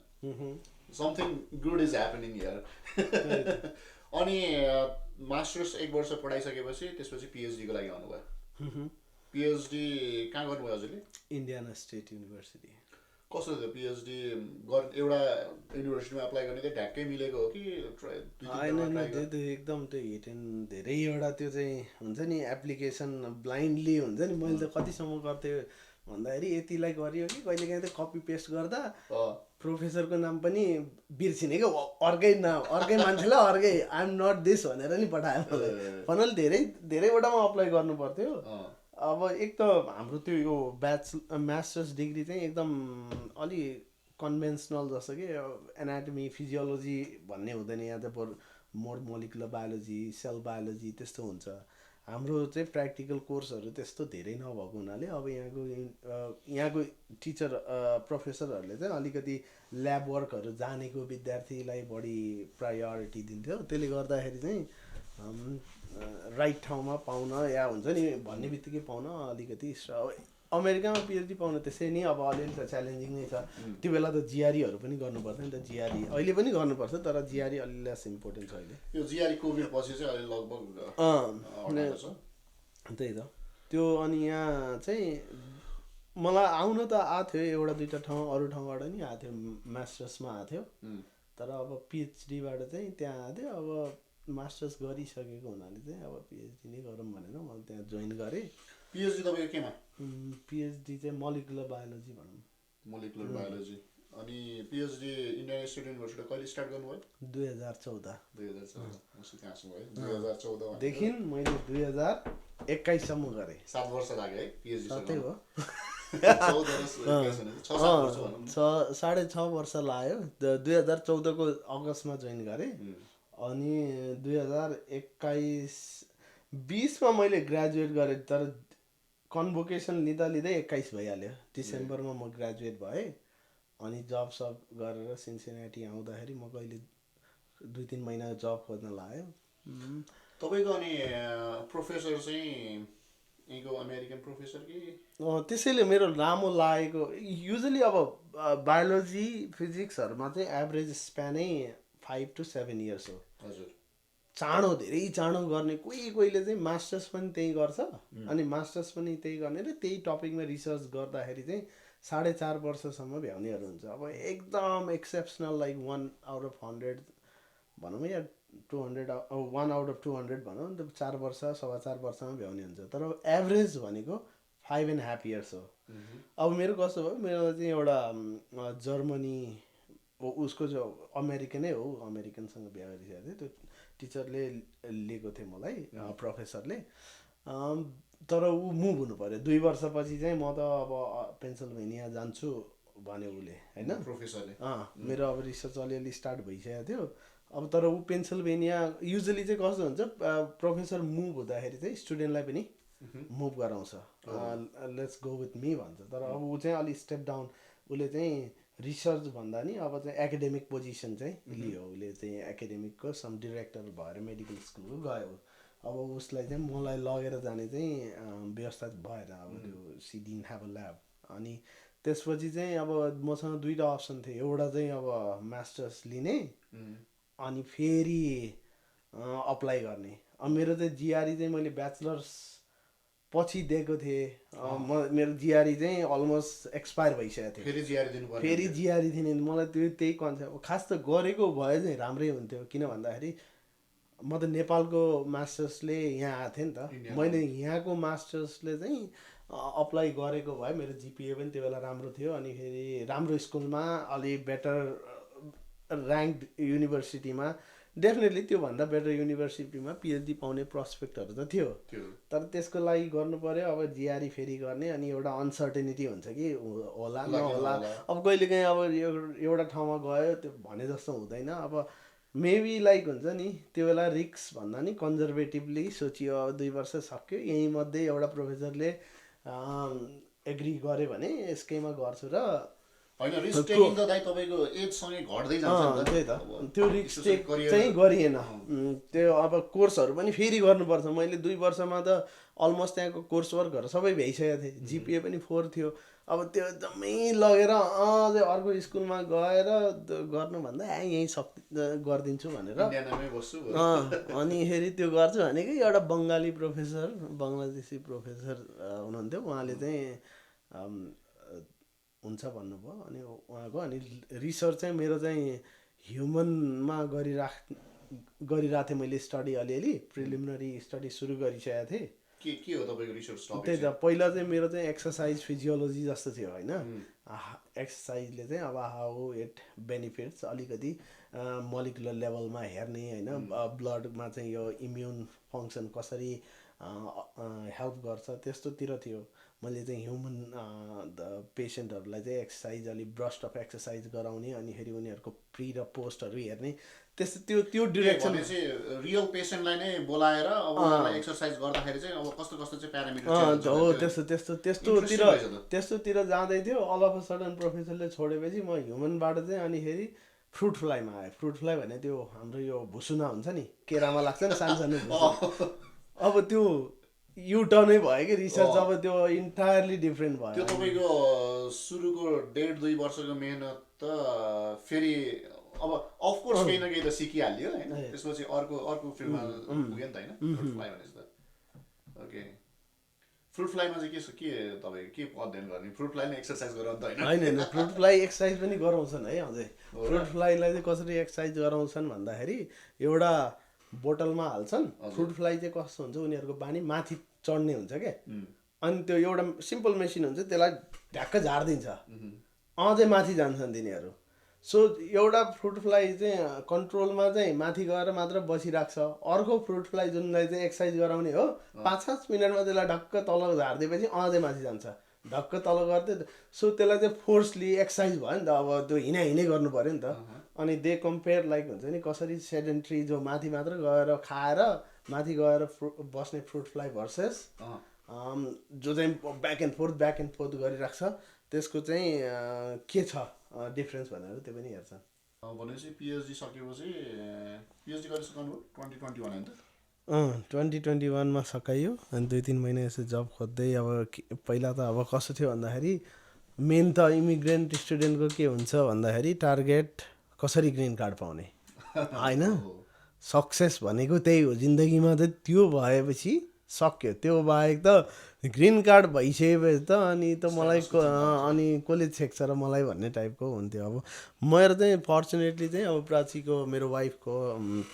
Something good is happening here. अनि मास्टर्स 1 वर्ष पढाइसकेपछि त्यसपछि पिएचडीको लागि आउनुभयो। पिएचडी कहाँ गर्नुभयो हजुरले? Indiana state university. कस्तो थियो पिएचडी एउटा युनिभर्सिटीमा एप्लाई गर्ने चाहिँ ढ्याक्कै मिलेको हो कि? होइन, त्यो एकदम त्यो हिट एन्ड धेरैवटा त्यो चाहिँ हुन्छ नि एप्लिकेसन ब्लाइन्डली हुन्छ नि। मैले त कतिसम्म गर्थेँ भन्दाखेरि यतिलाई गरियो कि कहिलेकाहीँ त कपी पेस्ट गर्दा प्रोफेसरको नाम पनि बिर्सिने क्या, अर्कै नाम अर्कै मान्छेलाई अर्कै आइएम नट दिस भनेर नि पठायो मलाई। फाइनल धेरैवटामा अप्लाई गर्नु पर्थ्यो। अब एक त हाम्रो त्यो यो मास्टर्स डिग्री चाहिँ एकदम अलि कन्भेन्सनल जस्तो कि एनाटमी फिजियोलोजी भन्ने हुँदैन। यहाँ त more molecular biology cell biology त्यस्तो हुन्छ। हाम्रो चाहिँ प्र्याक्टिकल कोर्सहरू त्यस्तो धेरै नभएको हुनाले अब यहाँको टिचर प्रोफेसरहरूले चाहिँ अलिकति ल्याब वर्कहरू जानेको विद्यार्थीलाई बढी प्रायोरिटी दिन्थ्यो। त्यसले गर्दाखेरि चाहिँ राइट ठाउँमा पाउन या हुन्छ नि भन्ने बित्तिकै पाउन अलिकति अमेरिकामा पिएचडी पाउन त्यसै नि अब अलिअलि त च्यालेन्जिङ नै छ। त्यो बेला त जिआरईहरू पनि गर्नुपर्छ नि त। जिआरई अहिले पनि गर्नुपर्छ तर जिआरई अलि लेस इम्पोर्टेन्ट छ अहिले। यो जिआरई कोभिड पछि चाहिँ अहिले लगभग त्यही त त्यो। अनि यहाँ चाहिँ मलाई आउन त आएको थियो 1-2 ठाउँ अरू ठाउँबाट नि आएको थियो, मास्टर्समा आएको थियो। तर अब पिएचडीबाट चाहिँ त्यहाँ आएको थियो। अब मास्टर्स गरिसकेको हुनाले चाहिँ अब पिएचडी नै गरौँ भनेर मैले त्यहाँ जोइन गरेँ। पिएचडी तपाईँको केमा? पिएचडी चाहिँ मोलिकुलर बायोलोजी भनौँ। Molecular biology. अनि पिएचडी इन्डियन स्टेट युनिभर्सिटी कहिले स्टार्ट गर्नुभयो? 2014 देखि मैले 2021 सम्म गरेँ। 7 वर्ष लाग्यो है पिएचडी? सबै हो 6.5 वर्ष लाग्यो। 2014को अगस्तमा जोइन गरेँ। अनि 2021-20मा मैले ग्रेजुएट गरेँ। तर कन्भोकेसन लिँदा 21 भइहाल्यो। डिसेम्बरमा म ग्रेजुएट भएँ। अनि जब सब गरेर सिन्सिनाटी आउँदाखेरि म कहिले 2-3 महिना जब खोज्न लाग्यो। तपाईँको अनि प्रोफेसर चाहिँ यहीँको अमेरिकन प्रोफेसर कि? त्यसैले मेरो लामो लागेको। युजली अब बायोलोजी फिजिक्सहरूमा चाहिँ एभरेज स्प्यानै 5 to 7 इयर्स हो। हजुर। चाँडो धेरै चाँडो गर्ने कोहीले चाहिँ मास्टर्स पनि त्यही गर्छ अनि मास्टर्स पनि त्यही गर्ने र त्यही टपिकमा रिसर्च गर्दाखेरि चाहिँ 4.5 वर्षसम्म भ्याउनेहरू हुन्छ अब एकदम एक्सेप्सनल लाइक 1/100 भनौँ या 200 1/200 भनौँ नि त 4 वर्ष 4.5 वर्षमा भ्याउने हुन्छ तर एभरेज भनेको 5.5 years हो। अब मेरो कस्तो भयो मेरो चाहिँ एउटा जर्मनी उसको चाहिँ अमेरिकनै हो अमेरिकनसँग बिहा गरिसकेको थियो त्यो टिचरले लिएको थियो मलाई प्रोफेसरले तर ऊ मुभ हुनु पऱ्यो 2 वर्षपछि चाहिँ म त अब पेन्सिल्भेनिया जान्छु भन्यो उसले होइन प्रोफेसरले मेरो अब रिसर्च अलिअलि स्टार्ट भइसकेको थियो अब तर ऊ पेन्सिल्भेनिया युजली चाहिँ कस्तो हुन्छ प्रोफेसर मुभ हुँदाखेरि चाहिँ स्टुडेन्टलाई पनि मुभ गराउँछ लेट्स गो विथ मी भन्छ तर अब ऊ चाहिँ अलिक स्टेप डाउन उसले चाहिँ रिसर्च भन्दा नि अब चाहिँ एकाडेमिक पोजिसन चाहिँ लियो उसले चाहिँ एकाडेमिकको सम डिरेक्टर भएर मेडिकल स्कुलको गयो अब उसलाई चाहिँ मलाई लगेर जाने चाहिँ व्यवस्था भएन अब त्यो she didn't have a lab अनि त्यसपछि चाहिँ अब मसँग 2टा अप्सन थियो एउटा चाहिँ अब मास्टर्स लिने अनि फेरि अप्लाई गर्ने अब मेरो चाहिँ जिआरई चाहिँ मैले ब्याचलर्स पछि दिएको थिएँ मेरो जिआरई चाहिँ अलमोस्ट एक्सपायर भइसकेको थियो फेरि जिआरई दिने मलाई त्यही कन्सेप्ट खास त गरेको भए चाहिँ राम्रै हुन्थ्यो किन भन्दाखेरि म त नेपालको मास्टर्सले यहाँ आएको थिएँ नि त मैले यहाँको मास्टर्सले चाहिँ अप्लाई गरेको भए मेरो जिपिए पनि त्यो बेला राम्रो थियो अनि फेरि राम्रो स्कुलमा अलि बेटर ऱ्याङ्क्ड युनिभर्सिटीमा डेफिनेटली त्योभन्दा बेटर युनिभर्सिटीमा पिएचडी पाउने प्रोस्पेक्टहरू त थियो तर त्यसको लागि गर्नु पऱ्यो अब जिआरई फेरि गर्ने अनि एउटा अनसर्टेनिटी हुन्छ कि होला नहोला अब कहिलेकाहीँ अब एउटा ठाउँमा गयो त्यो भने जस्तो हुँदैन अब मेबी लाइक हुन्छ नि त्यो बेला रिक्स भन्दा नि कन्जर्भेटिभली सोचियो अब 2 वर्ष सक्यो यहीँ मध्ये एउटा प्रोफेसरले एग्री गर्यो भने यसकैमा गर्छु र त्यही त त्यो रिस्क टेक चाहिँ गरिएन त्यो अब कोर्सहरू पनि फेरि गर्नुपर्छ मैले 2 वर्षमा त अलमोस्ट त्यहाँको कोर्स वर्कहरू सबै भइसकेको थिएँ जिपिए पनि 4 थियो अब त्यो एकदमै लगेर अझै अर्को स्कुलमा गएर गर्नुभन्दा यहीँ गरिदिन्छु भनेर अनि फेरि त्यो गर्छु भनेको एउटा बङ्गाली प्रोफेसर बङ्गलादेशी प्रोफेसर हुनुहुन्थ्यो उहाँले चाहिँ हुन्छ भन्नुभयो अनि उहाँको अनि रिसर्च चाहिँ मेरो चाहिँ ह्युमनमा गरिरहेको थिएँ मैले स्टडी अलिअलि प्रिलिमिनरी स्टडी सुरु गरिसकेको थिएँ के हो तपाईँको रिसर्च टपिक त्यही त पहिला चाहिँ मेरो चाहिँ एक्सर्साइज फिजियोलोजी जस्तो थियो होइन एक्सर्साइजले चाहिँ अब हाउ इट बेनिफिट्स अलिकति मोलिकुलर लेभलमा हेर्ने होइन ब्लडमा चाहिँ यो इम्युन फङ्सन कसरी हेल्प गर्छ त्यस्तोतिर थियो मैले चाहिँ ह्युमन पेसेन्टहरूलाई चाहिँ एक्सर्साइज अलिक ब्रस्ट अफ एक्सर्साइज गराउने अनि फेरि उनीहरूको प्री र पोस्टहरू हेर्ने त्यस्तो त्यो डिरेक्सन रियल पेसेन्टलाई नै बोलाएर अब एक्सर्साइज गर्दाखेरि चाहिँ अब कस्तो कस्तो चाहिँ प्यारामिटर हो त्यस्तोतिर जाँदै थियो अल अफ अ सडन प्रोफेसरले छोडेपछि म ह्युमनबाट चाहिँ अनि फेरि फ्रुट फ्लाईमा आएँ फ्रुट फ्लाई भने त्यो हाम्रो यो भुसुना हुन्छ नि केरामा लाग्छ नि सानो अब त्यो युटर्नै भयो कि रिसर्च अब त्यो इन्टायरली डिफ्रेन्ट भयो त्यो तपाईँको सुरुको 1.5-2 वर्षको मेहनत त फेरि अब अफकोर्स केही न केही त सिकिहाल्यो होइन त्यसपछि अर्को फिल्डमा पुग्यो नि त होइन फ्रुट फ्लाई भनेपछि त ओके फ्रुट फ्लाईमा चाहिँ के तपाईँ के अध्ययन गर्ने फ्रुट फ्लाई नै एक्सर्साइज गराउनु त होइन फ्रुट फ्लाई एक्सर्साइज पनि गराउँछन् है अझै फ्रुट फ्लाईलाई चाहिँ कसरी एक्सर्साइज गराउँछन् भन्दाखेरि एउटा बोतलमा हाल्छन् फ्रुट फ्लाई चाहिँ कस्तो हुन्छ उनीहरूको बानी माथि चढ्ने हुन्छ क्या अनि त्यो एउटा सिम्पल मेसिन हुन्छ त्यसलाई ढ्याक्क झारिदिन्छ अझै माथि जान्छन् तिनीहरू सो एउटा फ्रुट फ्लाई चाहिँ कन्ट्रोलमा चाहिँ माथि गएर मात्र बसिरहेको छ अर्को फ्रुट फ्लाई जुनलाई चाहिँ एक्सर्साइज गराउने हो 5-5 मिनटमा त्यसलाई ढक्क तल झारिदिएपछि अझै माथि जान्छ ढक्क तल गर्दै सो त्यसलाई चाहिँ फोर्सली एक्सर्साइज भयो नि त अब त्यो हिँडै गर्नु पऱ्यो नि त अनि दे कम्पेयर लाइक हुन्छ नि कसरी सेडेन्ट्री जो माथि मात्र गएर खाएर माथि गएर बस्ने फ्रुट फ्लाई भर्सेस जो चाहिँ ब्याक एन्ड फोर्थ गरिरहेको छ त्यसको चाहिँ के छ डिफ्रेन्स भनेर त्यो पनि हेर्छ भनेपछि पिएचडी सकेपछि पिएचडी गरिसक्नु 2021 होइन त 2021मा सकाइयो अनि 2-3 महिना यसो जब खोज्दै अब पहिला त अब कस्तो थियो भन्दाखेरि मेन त इमिग्रेन्ट स्टुडेन्टको के हुन्छ भन्दाखेरि टार्गेट कसरी ग्रिन कार्ड पाउने होइन सक्सेस भनेको त्यही हो जिन्दगीमा चाहिँ त्यो भएपछि सक्यो त्यो बाहेक त ग्रिन कार्ड भइसकेपछि त अनि त मलाई अनि कसले छेक्छ र मलाई भन्ने टाइपको हुन्थ्यो अब मेरो चाहिँ फर्चुनेटली चाहिँ अब प्राचीको मेरो वाइफको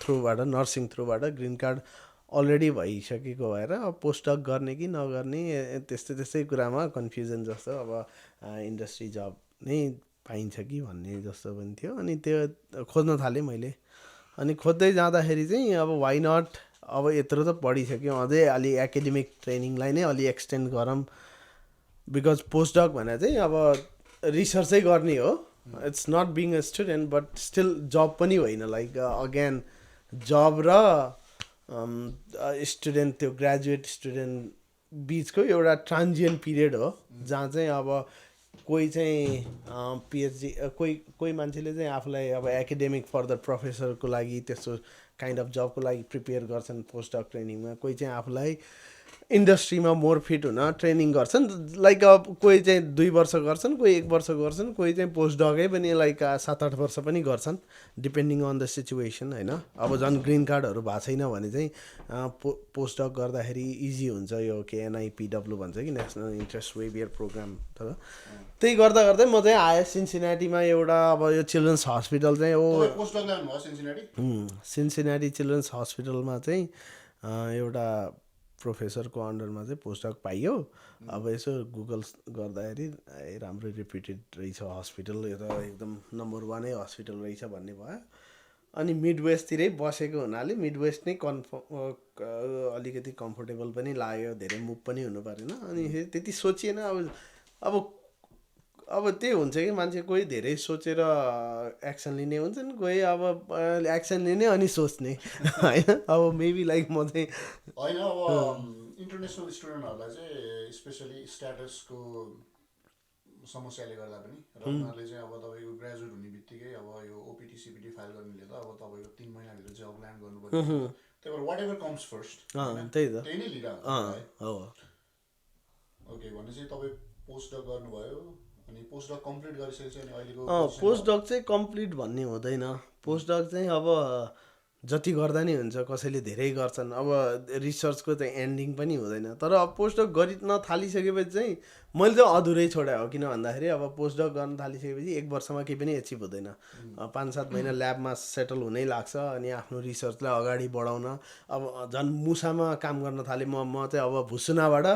थ्रुबाट नर्सिङ थ्रुबाट ग्रिन कार्ड अलरेडी भइसकेको भएर अब पोस्टडक गर्ने कि नगर्ने त्यस्तै त्यस्तै कुरामा कन्फ्युजन जस्तो अब इन्डस्ट्री जब नै पाइन्छ कि भन्ने जस्तो पनि थियो अनि त्यो खोज्न थालेँ मैले अनि खोज्दै जाँदाखेरि चाहिँ अब वाइ नट अब यत्रो त पढिसक्यौँ अझै अलि एकाडेमिक ट्रेनिङलाई नै अलि एक्सटेन्ड गरौँ बिकज पोस्टडक भनेर चाहिँ अब रिसर्चै गर्ने हो it's not being a student but still जब पनि होइन लाइक अगेन जब र स्टुडेन्ट त्यो ग्रेजुएट स्टुडेन्ट बिचको एउटा ट्रान्जियन्ट पिरियड हो जहाँ चाहिँ अब कोही चाहिँ पिएचडी कोही मान्छेले चाहिँ आफूलाई अब एकाडेमिक फर्दर प्रोफेसरको लागि त्यस्तो काइन्ड अफ जबको लागि प्रिपेयर गर्छन् पोस्टडक ट्रेनिङमा कोही चाहिँ आफूलाई इन्डस्ट्रीमा मोर फिट हुन ट्रेनिङ गर्छन् लाइक अब कोही चाहिँ 2 वर्ष गर्छन् कोही 1 वर्ष गर्छन् कोही चाहिँ पोस्टडकै पनि लाइक 7-8 वर्ष पनि गर्छन् डिपेन्डिङ अन द सिचुएसन होइन अब झन् ग्रिन कार्डहरू भएको छैन भने चाहिँ पोस्टडक गर्दाखेरि इजी हुन्छ यो केएनआइपिडब्लु भन्छ कि नेसनल इन्ट्रेस्ट वेबियर प्रोग्राम तर त्यही गर्दा गर्दै म चाहिँ आएँ सिन्सिनाटीमा एउटा अब यो चिल्ड्रेन्स हस्पिटल चाहिँ हो सिन्सिनाटी चिल्ड्रेन्स हस्पिटलमा चाहिँ एउटा प्रोफेसरको अन्डरमा चाहिँ पोस्टडक पाइयो अब यसो गुगल गर्दाखेरि राम्रो रेप्युटेड रहेछ हस्पिटल यो त एकदम नम्बर 1 हस्पिटल रहेछ भन्ने भयो अनि मिड वेस्टतिरै बसेको हुनाले मिड वेस्ट नै अलिकति कम्फोर्टेबल पनि लाग्यो धेरै मुभ पनि हुनु परेन अनि त्यति सोचिएन अब त्यही हुन्छ कि मान्छे कोही धेरै सोचेर एक्सन लिने हुन्छन् कोही अब एक्सन लिने अनि सोच्ने होइन अब मेबी लाइक म चाहिँ होइन अब इन्टरनेसनल स्टुडेन्टहरूलाई चाहिँ स्पेसली स्ट्याटसको समस्याले गर्दा पनि र उनीहरूले चाहिँ अब तपाईँको ग्रेजुएट हुने बित्तिकै अब यो ओपिटी सिपिटी फाइल गर्नेले त अब तपाईँको 3 महिनाभित्र जब ल्यान्ड गर्नुपर्छ त्यही भएर वाट एभर कम्स फर्स्ट त्यही नै लिइरहेको हो ओके भनेपछि तपाईँ पोस्टडक गर्नुभयो अनि पोस्टडक कम्प्लिट गरिसकेपछि अनि अहिलेको पोस्टडक चाहिँ कम्प्लिट भन्ने हुँदैन पोस्टडक चाहिँ अब जति गर्दा नि हुन्छ कसैले धेरै गर्छन् अब रिसर्चको चाहिँ एन्डिङ पनि हुँदैन तर अब पोस्टडक गरिन थालिसकेपछि चाहिँ मैले चाहिँ अधुरै छोडे हो किन भन्दाखेरि अब पोस्टडक गर्न थालिसकेपछि 1 वर्षमा केही पनि एचिभ हुँदैन 5-7 महिना ल्याबमा सेटल हुनै लाग्छ अनि आफ्नो रिसर्चलाई अगाडि बढाउन अब झन् मुसामा काम गर्न थालेँ म चाहिँ अब भुसुनाबाट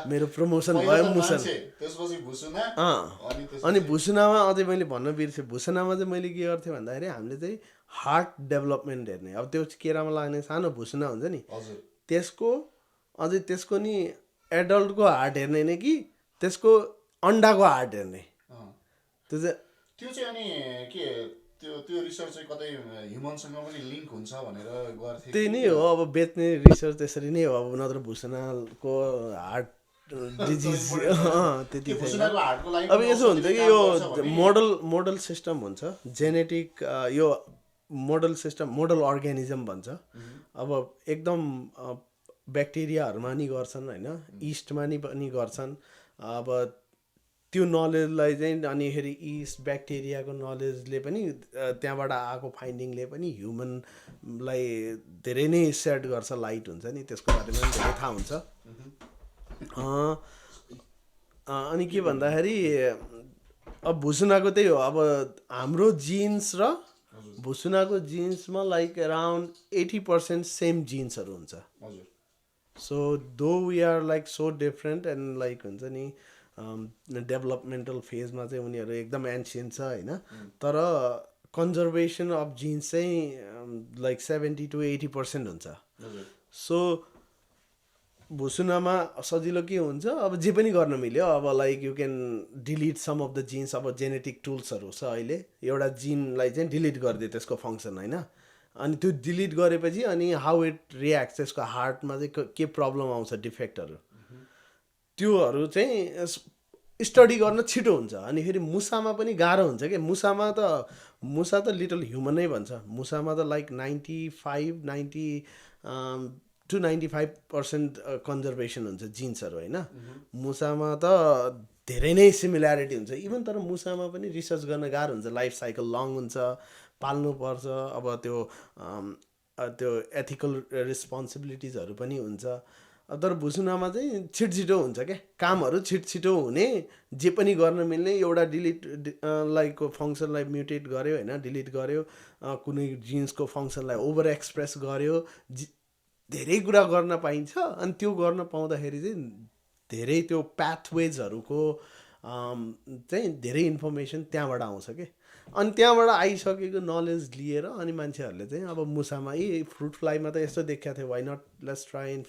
मेरो प्रमोसन भयो मुसा अनि भुसुनामा अझै मैले भन्न बिर्सेँ भुसुनामा चाहिँ मैले के गर्थेँ भन्दाखेरि हामीले चाहिँ हार्ट डेभलपमेन्ट हेर्ने अब त्यो केरामा लाग्ने सानो भुसुना हुन्छ नि त्यसको नि एडल्टको हार्ट हेर्ने नै कि त्यसको अन्डाको हार्ट हेर्ने त्यो चाहिँ अनि के त्यो रिसर्च चाहिँ कतै ह्युमनसँग पनि लिङ्क हुन्छ भनेर गर्थे त्यही नै हो अब बेच्ने रिसर्च त्यसरी नै हो अब नत्र भुसुनाको हार्ट डिजिज त्यति अब यसो हुन्छ कि यो मोडल सिस्टम हुन्छ जेनेटिक यो मोडल सिस्टम मोडल अर्ग्यानिजम भन्छ अब एकदम ब्याक्टेरियाहरूमा नि गर्छन् होइन इस्टमा नि पनि गर्छन् अब त्यो नलेजलाई चाहिँ अनिखेरि इस्ट ब्याक्टेरियाको नलेजले पनि त्यहाँबाट आएको फाइन्डिङले पनि ह्युमनलाई धेरै नै सेट गर्छ लाइट हुन्छ नि त्यसको बारेमा पनि धेरै थाहा हुन्छ अनि के भन्दाखेरि अब भुसुनाको त्यही हो अब हाम्रो जिन्स र भुसुनाको जिन्समा लाइक अराउन्ड 80% सेम जिन्सहरू हुन्छ so though we are like so different and like हुन्छ नि डेभलपमेन्टल फेजमा चाहिँ उनीहरू एकदम एन्सियन्ट छ होइन तर कन्जर्भेसन अफ जिन्स चाहिँ लाइक 70 to 80% हुन्छ सो भुसुनामा सजिलो के हुन्छ अब जे पनि गर्न मिल्यो अब like you can delete some of the genes अब जेनेटिक टुल्सहरू छ अहिले एउटा जिनलाई चाहिँ डिलिट गरिदियो त्यसको फङ्सन होइन अनि त्यो डिलिट गरेपछि अनि हाउ इट रियाक्ट त्यसको हार्टमा चाहिँ के प्रब्लम आउँछ डिफेक्टहरू त्योहरू चाहिँ स्टडी गर्न छिटो हुन्छ अनि फेरि मुसामा पनि गाह्रो हुन्छ कि मुसा त लिटल ह्युमन नै भन्छ मुसामा त लाइक 95 to 95% कन्जर्भेसन हुन्छ जिन्सहरू होइन मुसामा त धेरै नै सिमिल्यारिटी हुन्छ इभन तर मुसामा पनि रिसर्च गर्न गाह्रो हुन्छ लाइफ साइकल लङ हुन्छ पाल्नुपर्छ अब त्यो त्यो एथिकल रेस्पोन्सिबिलिटिजहरू पनि हुन्छ। तर भुसुनामा चाहिँ छिटो हुन्छ क्या, कामहरू छिटो हुने, जे पनि गर्न मिल्ने, एउटा डिलिट लाइक फङ्सनलाई म्युटेट गर्यो होइन, डिलिट गर्यो, कुनै जिन्सको फङ्सनलाई ओभर एक्सप्रेस गर्यो, धेरै कुरा गर्न पाइन्छ। अनि त्यो गर्न पाउँदाखेरि चाहिँ धेरै त्यो पाथवेजहरूको चाहिँ धेरै इन्फर्मेसन त्यहाँबाट आउँछ कि। अनि त्यहाँबाट आइसकेको नलेज लिएर अनि मान्छेहरूले चाहिँ अब मुसामा फ्रुट फ्लाईमा त यस्तो देखिएको थियो, why not let's try in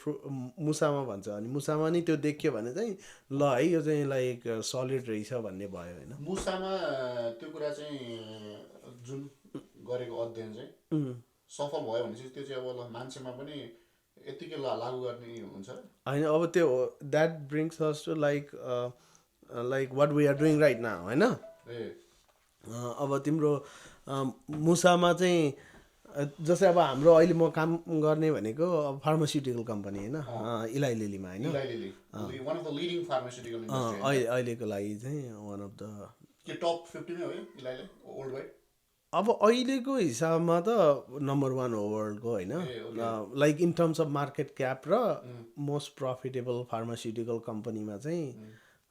मुसामा भन्छ। अनि मुसामा नि त्यो देखियो भने चाहिँ ल है यो चाहिँ लाइक सलिड रहेछ भन्ने भयो होइन। मुसामा त्यो कुरा चाहिँ जुन गरेको अध्ययन चाहिँ सफल भयो भने चाहिँ त्यो चाहिँ अब ल मान्छेमा पनि यतिकै लागू गर्ने हुन्छ होइन। अब त्यो that brings us to like what we are doing right now होइन। अब तिम्रो मुसामा चाहिँ जस्तै अब हाम्रो अहिले म काम गर्ने भनेको अब फार्मास्युटिकल कम्पनी होइन, इलाइ लिलीमा होइन, अहिलेको लागि चाहिँ वान अफ द टप 50 हो इलाइले वर्ल्ड वाइड। अब अहिलेको हिसाबमा त नम्बर 1 हो वर्ल्डको होइन, like in terms of market cap र मोस्ट प्रफिटेबल फार्मास्युटिकल कम्पनीमा चाहिँ।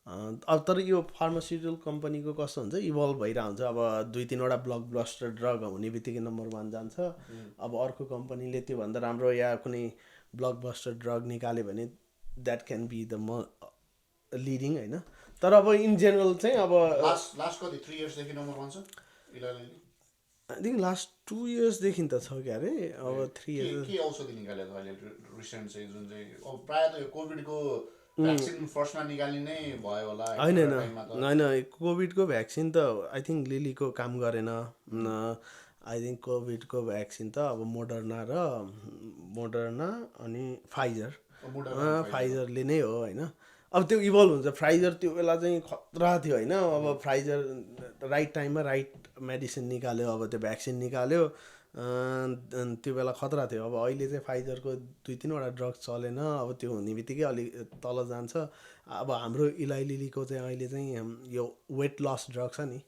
अब तर यो फार्मास्युटिकल कम्पनीको कस्तो हुन्छ, इभल्भ भइरहेको हुन्छ। अब 2-3वटा ब्लकबस्टर ड्रग हुने बित्तिकै नम्बर 1 जान्छ। अब अर्को कम्पनीले त्योभन्दा राम्रो या कुनै ब्लकबस्टर ड्रग निकाल्यो भने that can be the leading होइन। तर अब इन जेनरल चाहिँ अब लास्ट कति 3 इयर्सदेखि नम्बर 1 छ इलाइले। आई थिङ्क लास्ट 2 इयर्सदेखि त छ क्या अरे। अब 3 इयर्स के औषधि निकाल्यो त अहिले रिसेन्ट चाहिँ जुन चाहिँ अब प्रायः त यो कोभिडको भ्याक्सिन फर्स्टमा निकालिने भयो होला। होइन कोभिडको भ्याक्सिन त आई थिङ्क लिलीको काम गरेन। आई थिङ्क कोभिडको भ्याक्सिन त अब मोडर्ना अनि फाइजरले नै हो होइन। अब त्यो इभल्भ हुन्छ। फाइजर त्यो बेला चाहिँ खतरा थियो होइन। अब फाइजर राइट टाइममा राइट मेडिसिन निकाल्यो, अब त्यो भ्याक्सिन निकाल्यो, त्यो बेला खतरा थियो। अब अहिले चाहिँ फाइजरको 2-3वटा ड्रग चलेन। अब त्यो हुने बित्तिकै अलिक तल जान्छ। अब हाम्रो इलाइ लिलीको चाहिँ अहिले चाहिँ यो वेट लस ड्रग छ नि,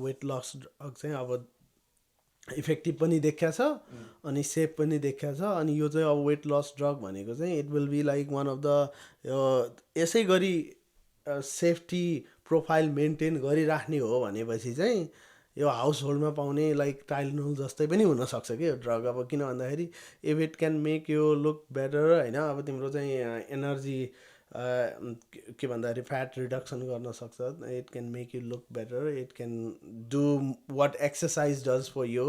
वेट लस ड्रग चाहिँ अब इफेक्टिभ पनि देखिया छ अनि सेफ पनि देखिया छ। अनि यो चाहिँ अब वेट लस ड्रग भनेको चाहिँ it will be like one of the यसै गरी सेफ्टी प्रोफाइल मेन्टेन गरिराख्ने हो भनेपछि चाहिँ यो हाउस होल्डमा पाउने लाइक टाइलनोल जस्तै पनि हुनसक्छ कि यो ड्रग। अब किन भन्दाखेरि if it can make you look better होइन। अब तिम्रो चाहिँ एनर्जी के भन्दाखेरि फ्याट रिडक्सन गर्न सक्छ, it can make you look better, it can do what exercise does for you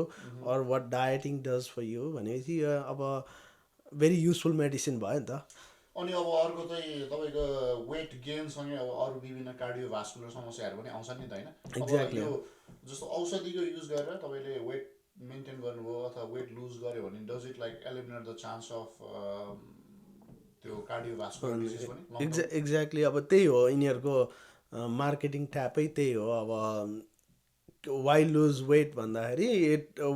or what dieting does for you भनेपछि यो अब भेरी युजफुल मेडिसिन भयो नि त। अनि अब अर्को चाहिँ तपाईँको वेट गेनसँगै अब अरू विभिन्न कार्डियोभास्कुलर समस्याहरू पनि आउँछ नि त होइन। एक्ज्याक्टली। जस्तो औषधिको युज गरेर तपाईँले वेट मेन्टेन गर्नुभयो अथवा वेट लुज गर्यो भने does it like eliminate the chance of त्यो कार्डियोभास्कुलर डिजिज पनि? एक्ज्याक्टली। अब त्यही हो यिनीहरूको मार्केटिङ ट्यापै त्यही हो। अब वाइ लुज वेट भन्दाखेरि